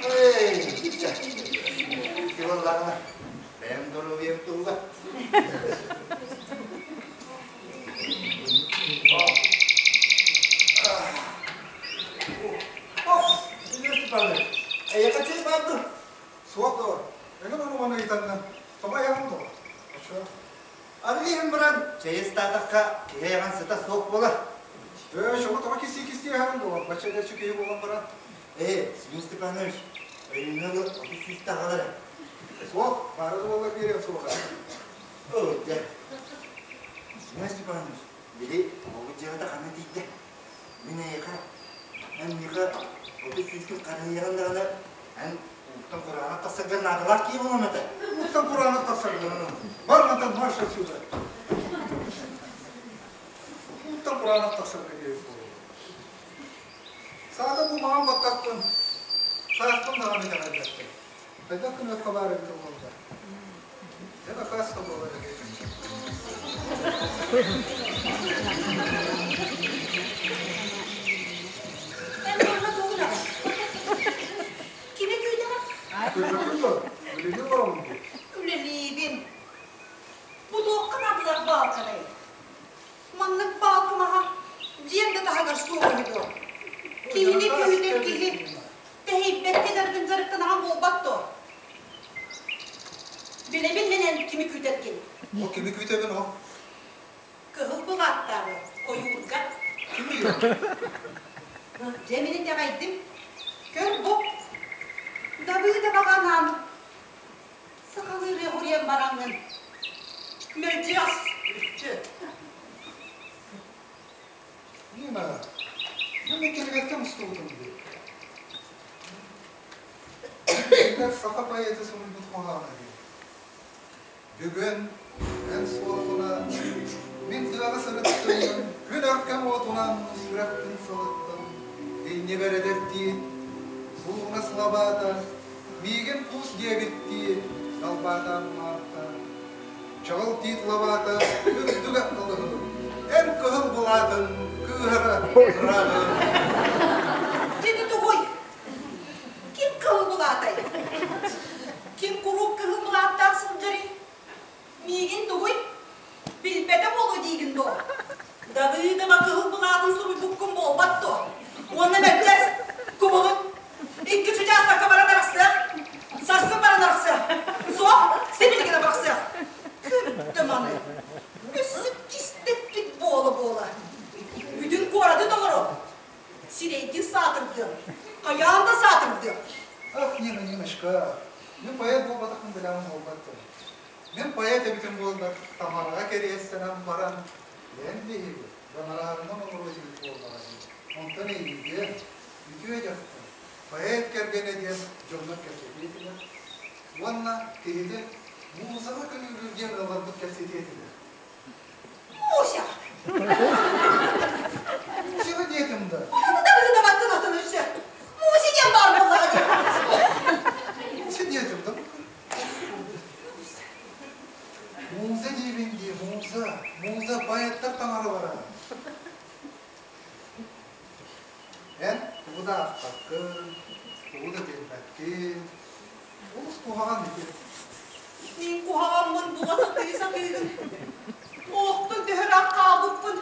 [SPEAKER 2] Эй, ити буоллаҕына, бэйэм доруобуйам туһугар. Илья Степанович, эйиэхэ чэй баар дуо?
[SPEAKER 4] Суох дуо? Эҥин ону маны ыйытанна. Тоҕо айаҕын тоҕо? Очо.
[SPEAKER 2] Арыгы иһэн баран чэйи ыстаатахха киһи айаҕын сыта суох буолар.
[SPEAKER 4] Ээ, чоҕу тоҕо кистии-кистии аһарын буолар, бачча эдэрчи киһи буолан баран.
[SPEAKER 2] Ээ, Семен Степанович, өйүүнү ылы 30 таҕалар.
[SPEAKER 4] Суох, баара да буоллар биэриэм суоҕа.
[SPEAKER 2] Оо, дьэ. Семен Степанович, били оҕобут дьыалата ханна тиийдэ? Мин эйиэхэ, эн миэхэ 30 сүүскүн харыһыйаҕын даҕаны, эн ууттан кураанах тахсаргар наадалаах киһи буолуом этэ.
[SPEAKER 4] Ууттан кураанах тахсаргар. Бар мантан марш отсюда. Ууттан кураанах тахсарга диэбит буолуо. Саата бу маҥан баттахпын, сааспын даҕаны итэҕэйбэппин. Хайдах гыныахха баар эбитэ буолла. Эн акаас да буолар эбит.
[SPEAKER 5] Эн манна тугун аҕай? Кими күүтэҕин?
[SPEAKER 4] Көрбөккүн дуо? Үлэлии олоробун дии.
[SPEAKER 5] Үлэлиибин. Бу туохха наадалар баалканый? Маннык баалкымаһа дьиэм да таһыгар суох үһү дуо? Киһини күүтэр киһи тэһийбэккэ дьарыгын дьарыктанаҕын буолбат дуо? Билэбин мин эн кими күүтэргин.
[SPEAKER 4] Ол кими күүтэбин ол?
[SPEAKER 5] Кыһыл былааттааҕы ойуурга.
[SPEAKER 4] Кимий ол?
[SPEAKER 5] Дьэ мин итэҕэйдим. Көр бу. Дабыыда баҕанаан сахалыы ырыа бараҥҥын. Мэлдьи ас үстү.
[SPEAKER 4] Нина, мен кинигеттен устубутум дии. Кинилэр саха поэта суруйбут хоһооно дии. Бүгүн эн суоххуна мин тыаҕа сырыттым, күн өркөн уотунан сүрэхпин сылыттым, иннибэр эдэрдии суугунас лабаата, миигин куус диэбиттии далбаатаан улаатта. Чаҕыл тиит лабаата үрдүгэ ылыһын, эн кыһыл былаатын кыыһара ырааҕын.
[SPEAKER 5] Дьини тугуй? Ким кыһыл былаатай? Ким куруук кыһыл былааттаах сылдьарый? Миигин тугуй? Билбэтэ буолуо диигин дуо? Давыдова кыһыл былаатын суруйбуккун буолбат дуо? Уонна мэлдьэс, кубулун, икки чычаастакка баран арахсыах, сарсын баран арахсыах, суох, сибилигин арахсыах. Көрдө маны, өссө кистэппит буола-буола. Бүтүн куораты толору, сирэйгин саатырдыам, хайаан да саатырдыам.
[SPEAKER 4] Ах, Нина, Ниночка, мин поэт буолбатахпын билэҕин буолбат дуо? Мин поэт эбитим буоллар, Тамараҕа кэриэстэнэн баран, эн биһиги гонорарынан олоруо этибит буоллаҕа дии. Онтон эйиигин, үтүө дьахтар, поэт кэргэнэ диэн дьоннор кэпсэтиэ этилэр. Уонна киһитин муусаҕа күнүүлүүр диэн ыалларбыт кэпсэтиэ этилэр.
[SPEAKER 5] Муся!
[SPEAKER 4] Мусяҕа диэтим да.
[SPEAKER 5] Ону да быһыдабаттан атын өссө. Муся диэн баар буоллаҕа дии.
[SPEAKER 4] Муся диэтим да. Муза диибин дии, муза. Муза поэттар таҥаралара. Эн тугу да аахпаккын, тугу да билбэккин. Олус куһаҕан ити.
[SPEAKER 5] Мин куһаҕаммын була сатыы сатыыгын. Олохтон төһө ыраах хаалбыппын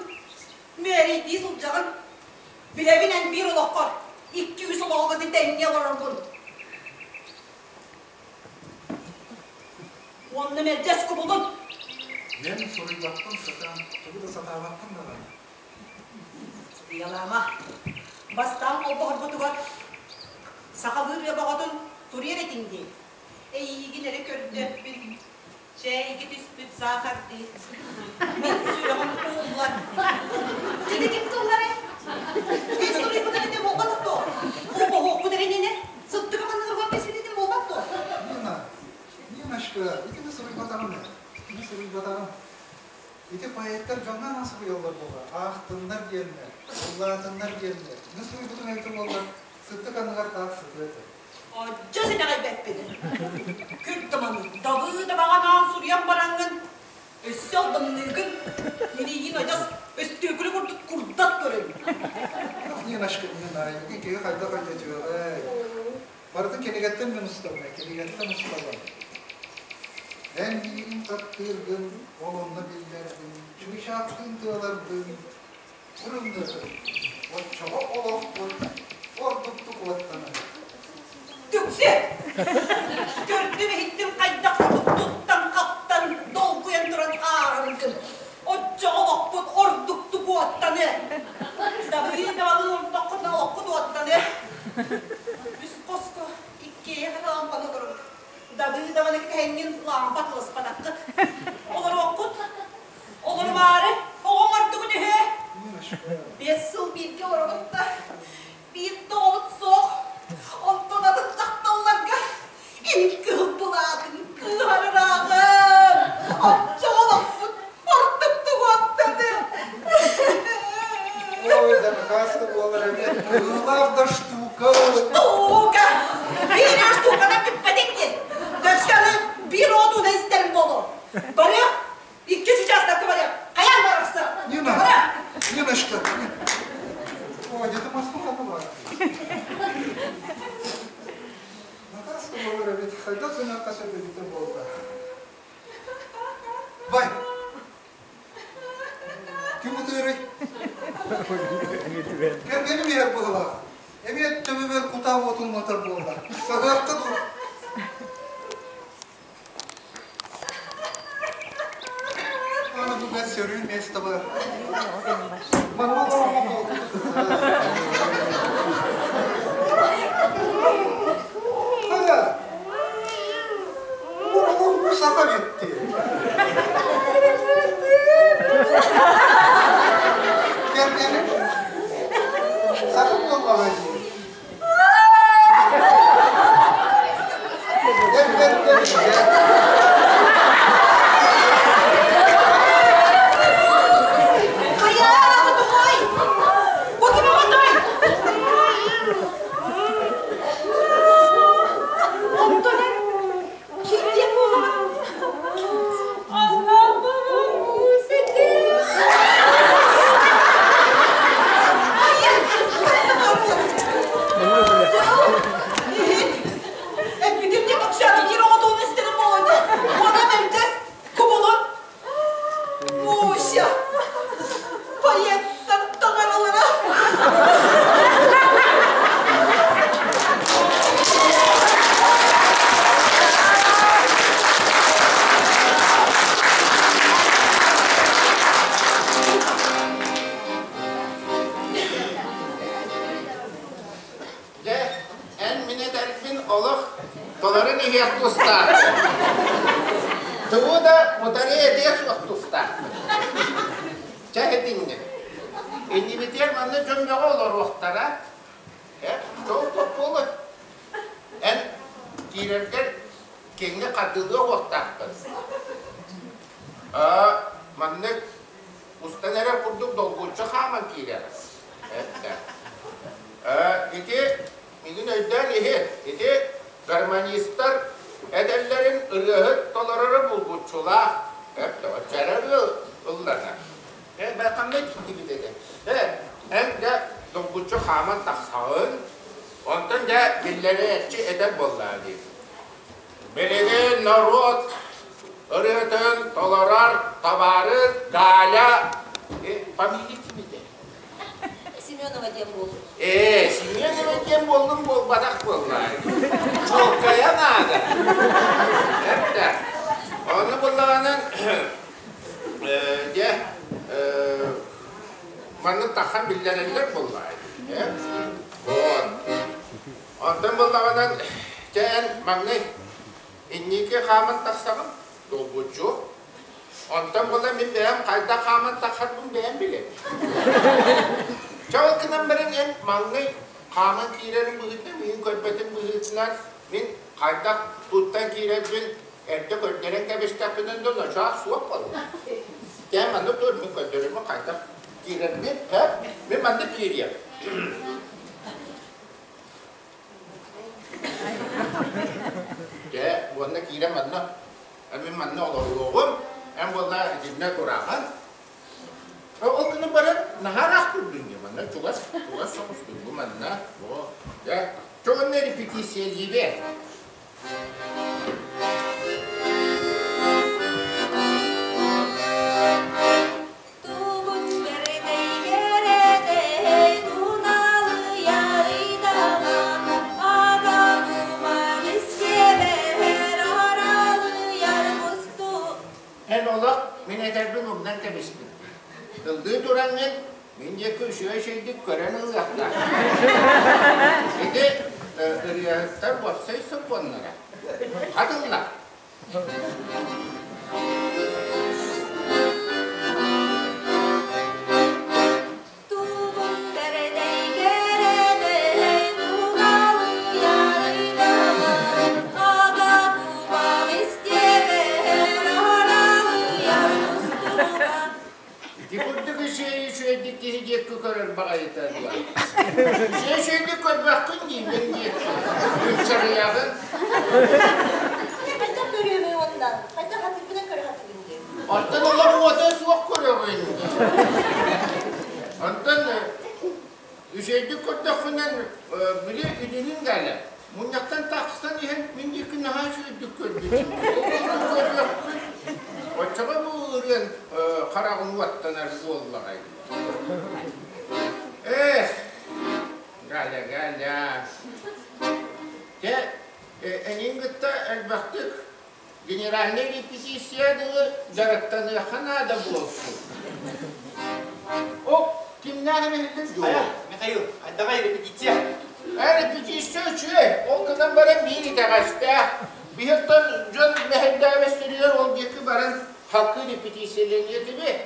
[SPEAKER 5] мээрийдии сылдьаҕын. Билэбин эн биир олоххор икки-үс олоҕу тэҥҥэ олороргун. Уонна мэлдьэс кубулун.
[SPEAKER 4] Мен суруйбаппын сатаан, тугу да сатаабаппын даҕаны.
[SPEAKER 5] Суруйалаама. Бастаан холбоһорбутугар сахалыы ырыа бөҕөтүн суруйар этиҥ дии. Эйиигин эрэ көрдөппүн, чэйги түспүт саахардыы. Мин сүрэҕим кууллар. Ити ким тыллары? Ким суруйбутун этим буолбатах дуо? Холбоһуохпут эрэ иннинэ сыттыгы манныгар кэспит этим буолбат дуо?
[SPEAKER 4] Нина, Ниночка, итини суруйбатаҕым ээ. Итини суруйбатаҕым. Ити поэттар дьоҥҥо анаан суруйаллар буолла. Аахтыннар диэннэр, ыллаатыннар диэннэр. Мин суруйбутум эбитэ буоллар, сыттык анныгар таах сытыа этэ.
[SPEAKER 5] Адьас итэҕэйбэппин. Күрдэманы дабыы-дабаҕанаан суруйан бараҥҥын, өссө албынныыгын, миигин адьас өстүөкүлэ курдук курдат көрөбүн.
[SPEAKER 4] Ниночка, Нина, ити киһи хайдах өйдөтүөҕэй? Барытын кинигэттэн мин устабын, кинигэттэн устабын. Эн миигин таптыыргын, ол онно биллэрдин, чыычаахтыын тыалардын, Тырымнытын, оччоҕо олохпут ордуктук уоттанар.
[SPEAKER 5] Түксү! Көрдүм-иһиттим хайдах курдук туттан-хаптан, долгуйан туран ааҕаргын. Оччоҕо олохпут ордуктук уоттаныа. Дабыы-дабалыы олордоххуна олоххут уоттаныа. Үс хоско иккиэйэх эрэ лаампаны олоробут. Дабыы-дабаны кэтэһэҥҥин лаампа атыласпатаххыт. Олоруоххут Олорумаары оҕоҥ ордугун үһү. 5 сыл бииргэ олоробут да, биир да оҕобут суох. Онтон атын дьахталларга эн кыһыл былаатын кыыһарырааҕын, оччоҕо олохпут ордук тугуоттаны.
[SPEAKER 4] Ой, да хаста буолар эбит. Кыһыллаах да штука.
[SPEAKER 5] Штука! Биир штуканан бүппэтиҥ дии. Дөссө аны биир оҕотууна истэрим буолуо. Барыах! Иккис учаастакка барыах! Хайаан барахса!
[SPEAKER 4] Нина! Ниночка! О, где-то маслуха была. Натаска буолар эбит, хайдах гыныахха сөп эбитэ буолла. Бай! Ким утуйарый? Кэргэним иһэр быһылаах. Эмиэ төбөбөр кутаа уотун уматар буолла. Саһыахха дуу? Аны бу бэрт сөрүүн миэстэ бар. Манна олорон Хайа? Бу саха битти. Кэргэним саха буоллаҕа дии.
[SPEAKER 5] Хайа, тугуй? Бу ким оҕотой? Оттон эн ким диэн буолаҕын?
[SPEAKER 10] Аллаһым муусити.
[SPEAKER 5] Эппитим дии капсааны кир оҕотуон истэрим буолуо Уона мэлдьэс кубулун Муся поэттар таҥаралара
[SPEAKER 9] Дьэ, эн мин этэрбин олох толорон иһиэх тустааххын. Тугу да утары этиэх суох тустааххын. Чэ этиннэ. Иннибитигэр манна дьон бөҕө олоруохтара. Э, тоҕо буолуой? Эн киирэргэр киэҥник хардыылыах уохтааххын. Аа, маннык устан эрэр курдук долгуччу хааман киирэр. Эттэ. Ити мигин өйдөөн иһит. Ити гармонистар этэллэрин ырыаһыт толороро булгуччулаах. Эптэ, оччо ырыа ылланар. Э, бэххаммыт киттибит этэ. Э, эн дьэ долгуччу хааман тахсаҕын. Онтон дьэ биллэрээччи этэр буоллаа дии. Билигин норуот ырыатын толорор табаарыс Галя фамилия кимите?
[SPEAKER 1] Семенова диэн буоллум.
[SPEAKER 9] Ээ, Семенова диэн буоллум буолбатах буоллаа. Чуолкайа наада. Эттэ. Ону буллаҕынан дьэ маннык таххан биллэрэллэр буоллаа. Вот. Онтон буллаҕынан чэ эн маҥнай инники хааман тахсаҕын долгуччу. Онтон була мин бэйэм хайдах хааман тахсарбын бэйэм билэбин. Чэ ол гынан баран эн маҥнай хааман киирэрин быһыытынан, миигин көрбөтүн быһыытынан мин хайдах туттан киирэрбин эрдэ көрдөрөн кэбистэхпинэ да ночоох суох буолла. Кэм маннык тур мин көрдөрөммүн хайдах киирэрбин, мин маннык киириэм. Дьэ, уонна киирэн манна, мин манна олоруоҕум, эн буолла итиннэ тураҕын. Ол гынан баран наһаа ыраах турдун дии, манна чугас, чугас соҕус бу манна. О, дьэ, чоҕунна репетициялиибэ.
[SPEAKER 10] Тугут бэрдэйгэрэ туналыйарыйдаҕа, ага туман искэбэр аралыйар кусту.
[SPEAKER 9] Эн олох мин этэрбин умнан кэбиспит. Ыллыы тураҥҥын мин диэки үчүгэй үчүгэйдик көрөн ылыахтаах. Ити ырыаһыттар уопсай сокуоннара. Хатылла.
[SPEAKER 10] Тугут бэрдэйгэрэ туналыйарыйдаҕа, ага туман искэбэр аралыйар кустуга.
[SPEAKER 9] Ити курдук үчүгэй үчүгэйдик киһи диэкки көрөр баҕайыта дуо? Үчүгэй үчүгэйдик көрбөккүн диибин диэкки. Үччарыйаҕын.
[SPEAKER 6] Хайдах көрүөмүй уонна? Хайдах атыырбынан көрө хатыыр?
[SPEAKER 9] Онтон олох уота суох көрөҕүн. Онтон үчүгэйдик көрдөххүнэн били үнүнүн галя. Мунньахтан тахсан иһэн мин диэки наһаа үчүгэйдик көрбүтүм. Көрүөхпүн. Оччоҕо бу ырыан хараҕын уоттанар буоллаҕай. Эх, Галя, Галя. Дьэ, эҥин кытта элбэхтик генеральнай репетиция дылы дьарыктаныахха наада буолсу. О, кимнээх эмиһиллин дуо?
[SPEAKER 3] Михаил, хайдаҕай репетиция?
[SPEAKER 9] Репетиция үчүгэй, ол гынан баран биир итэҕэстээх. Биһиттэн дьон мэһэйдээбэт сиригэр ол диэки баран халкы репетицияланыа этибит.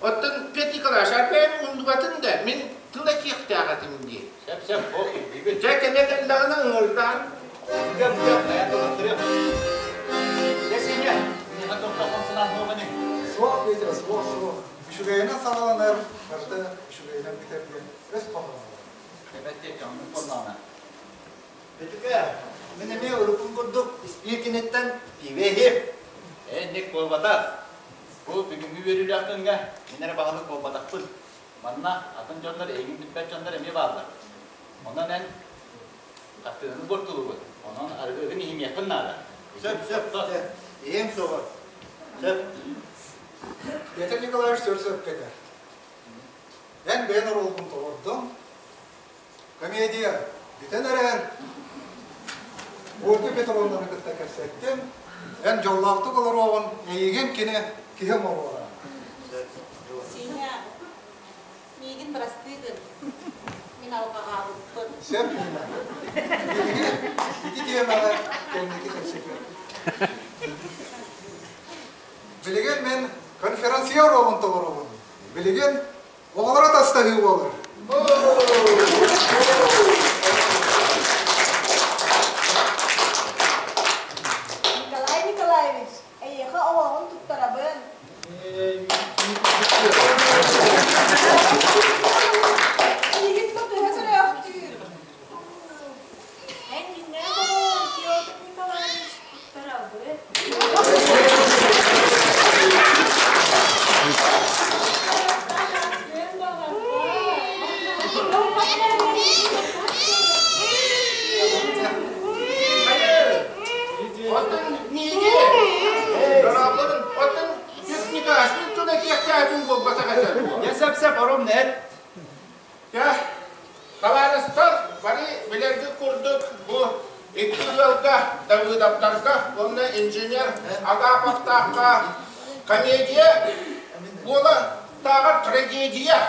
[SPEAKER 9] Оттон Петр Николаевич, арбайым умнубатын да, мин тыл этиэхтээх этим дии.
[SPEAKER 3] Сөп, сөп, ол өйдүүбүн.
[SPEAKER 9] Дьэ, кэмэ кэллэҕинэ ыҥырдаан.
[SPEAKER 3] Ыгыам, ыгыам, хайа тылыттырыам. Дьэ, Сеня, миэхэ тохтохон санаан суох ини.
[SPEAKER 4] Суох, Петя, суох, суох. Үчүгэйинэн саҕаланар, барыта үчүгэйинэн бүтэр диэн өс хоһооно.
[SPEAKER 3] Эбэттиэ, дьоҥҥун буоллаҕына.
[SPEAKER 2] Бөтүкэ, мин эмиэ уруккум курдук испиир киниттэн пиибэ иһиэм.
[SPEAKER 3] Эн буолбатах. Бу бүгүҥҥү үөрүүлээх күҥҥэ мин эрэ баһылык буолбатахпын. Манна атын дьоннор эйигин билбэт дьоннор эмиэ бааллар. Онон эн хартыынаны буортулугун, онон арыгыгын иһимиэххин наада.
[SPEAKER 2] Сөп, сөп, сөп. Иһиэм суоҕа. Сөп.
[SPEAKER 4] Петр Николаевич сөп-сөпкө этэр. Эн бэйэн оруолгун толордуҥ. Комедия бүтэн эрэр. Ольга Петровнаны кытта кэпсэттим. Эн дьоллоохтук олоруоҕун, эйигин кини киһи оҥоруоҕа.
[SPEAKER 8] Сеня, миигин бырастыы гын. Мин алҕаҕаабыппын.
[SPEAKER 4] Сөп Нина. Биһиги ити тиэмэҕэ кэнники кэпсэтиэхпит. Билигин мин конференция оруолун толоробун. Билигин оҕолоро тастаһыы буолар.
[SPEAKER 6] Николай Николаевич, эйиэхэ оҕоҕун туттарабын. Эйигин батыһа көрөөхтүүр.
[SPEAKER 10] Эн дьиҥнээх оҕоҕун Петр Николаевич туттарабын.
[SPEAKER 9] Оттон миигин, дорооболорун, оттон техникаашпын тула киэхтээбин буолбатах этэ дуо?
[SPEAKER 3] Дьэ сөп-сөп орум эт.
[SPEAKER 9] Дьэ, табаарыстар, бары билэргит курдук бу икки ыалга Давыдовтарга уонна инженер Агаповтаахха комедия буола тааҕар трагедия.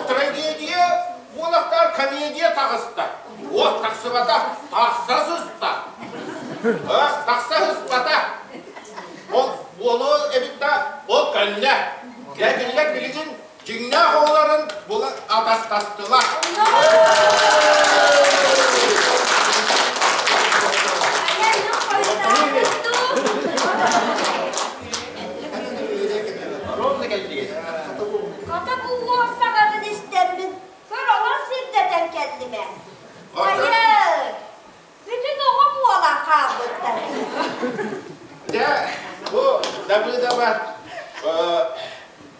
[SPEAKER 9] Трагедия буолахтаар комедия таҕыста. Уот тахсыбата, тахса сыста. Тахса сыспата. Ол буолуо эбит да, ол көннө. Дьэ, кинилэр билигин дьиҥнээх оҕолорун була атастастылар.
[SPEAKER 3] Ровно кэллигит.
[SPEAKER 7] Хата бу уол саҥатын истэммин, көр олор сирдэтэн кэллим ээ. Хайа, бүтүн оҕо буолан хаалбыттар.
[SPEAKER 9] Дьэ, бу Давыдова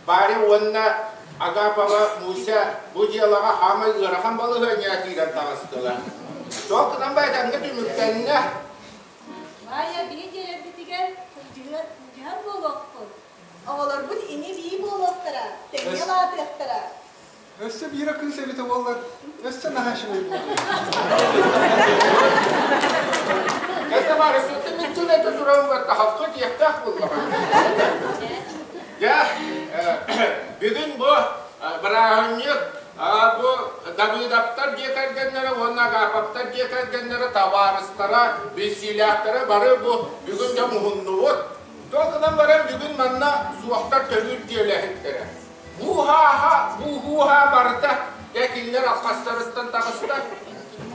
[SPEAKER 9] Бари уонна Агапова Муся бу дьыалаҕа хаамай ыарахан балаһыанньаҕа киирэн таҕыстылар. Сол гынан байтаҥҥа түмүктэннэ.
[SPEAKER 10] Майя биһи дьиэлэрбитигэр сылдьыһар буолуохпут.
[SPEAKER 6] Оҕолорбут ини-бии буолуохтара, тэҥҥэ улаатыахтара.
[SPEAKER 4] Өссө биирэ кыыс эбитэ буоллар, өссө наһаа үчүгэй буолуо.
[SPEAKER 9] Это барысыты мин түнэтэ туран баттахалка диэхтээх буоллаҕа. Дьэ, бүгүн бу бырааһынньык бу Давыдовтар дьиэ кэргэннэрэ уонна Агаповтар дьиэ кэргэннэрэ табаарыстара, билсиилээхтэрэ бары бу бүгүн дьэ муһуннубут. Туох гынан баран бүгүн манна суохтар төрүүр дьиэлэһиттэрэ. Бу-ха-ха, бу-ху-ха барыта дьэ кинилэр алхастарыттан таҕыста.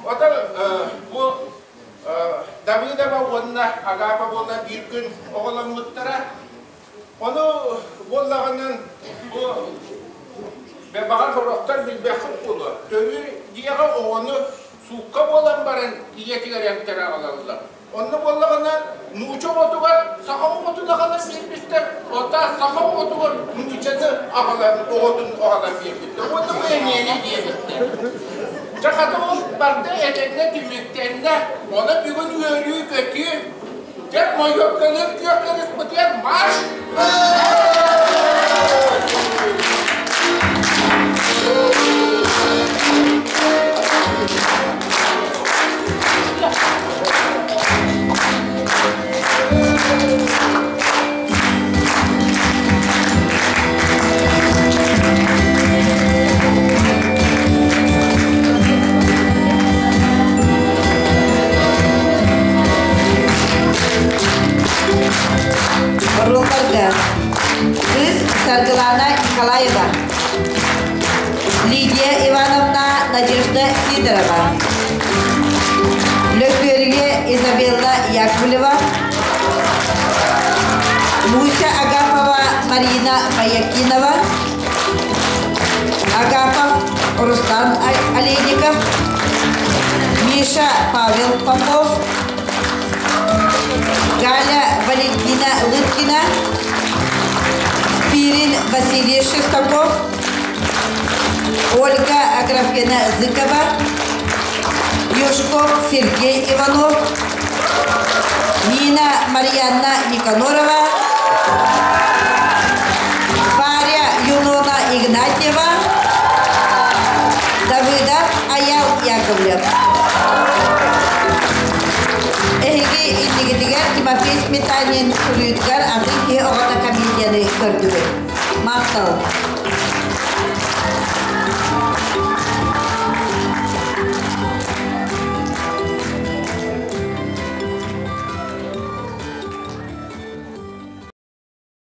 [SPEAKER 9] Оттон бу Давыдова уонна Агапа буолла биир күн оҕоломмуттара. Ону буоллаҕынан бу баҕар сорохтор билбэххит буолуо. Төрүүр дьиэҕэ оҕону суукка буолан баран ийэтигэр эмтэрэ аҕалаллар. Онно буоллаҕына Нуучча оҕотугар саха оҕотун аҕалан биэрбиттэр, оттон саха оҕотугар нууччаны аҕалан оҕотун аҕалан биэрбиттэр. Уонна бу эниэни диэбиттэр. Дьэ хата ол барда этэҥҥэ түмүктэннэ. Ону бүгүн үөрүү-көтүү. Дьэ мойуопкалыыр күөх кырыспытыгар марш!
[SPEAKER 1] Оруолларга кыыс Саргылана Николаева, Лидия Ивановна Надежда Сидорова, Лөкүөргэ Изабелла Яковлева, Муся Агапова Марина Маякинова, Агапов Руслан Олейников, Миша Павел Попов, Галя Валентина Лыткина, Спирин Василий Шестаков, Ольга Аграфена Зыкова, Юшков Сергей Иванов, Нина Марьяна Никанорова, Варя Юнона Игнатьева, Давыдов Аял Яковлев. Эһиги иннигитигэр Тимофей Сметанин суруйутугар атын киһи оҕото комедияны көрдүгүт. Махтал.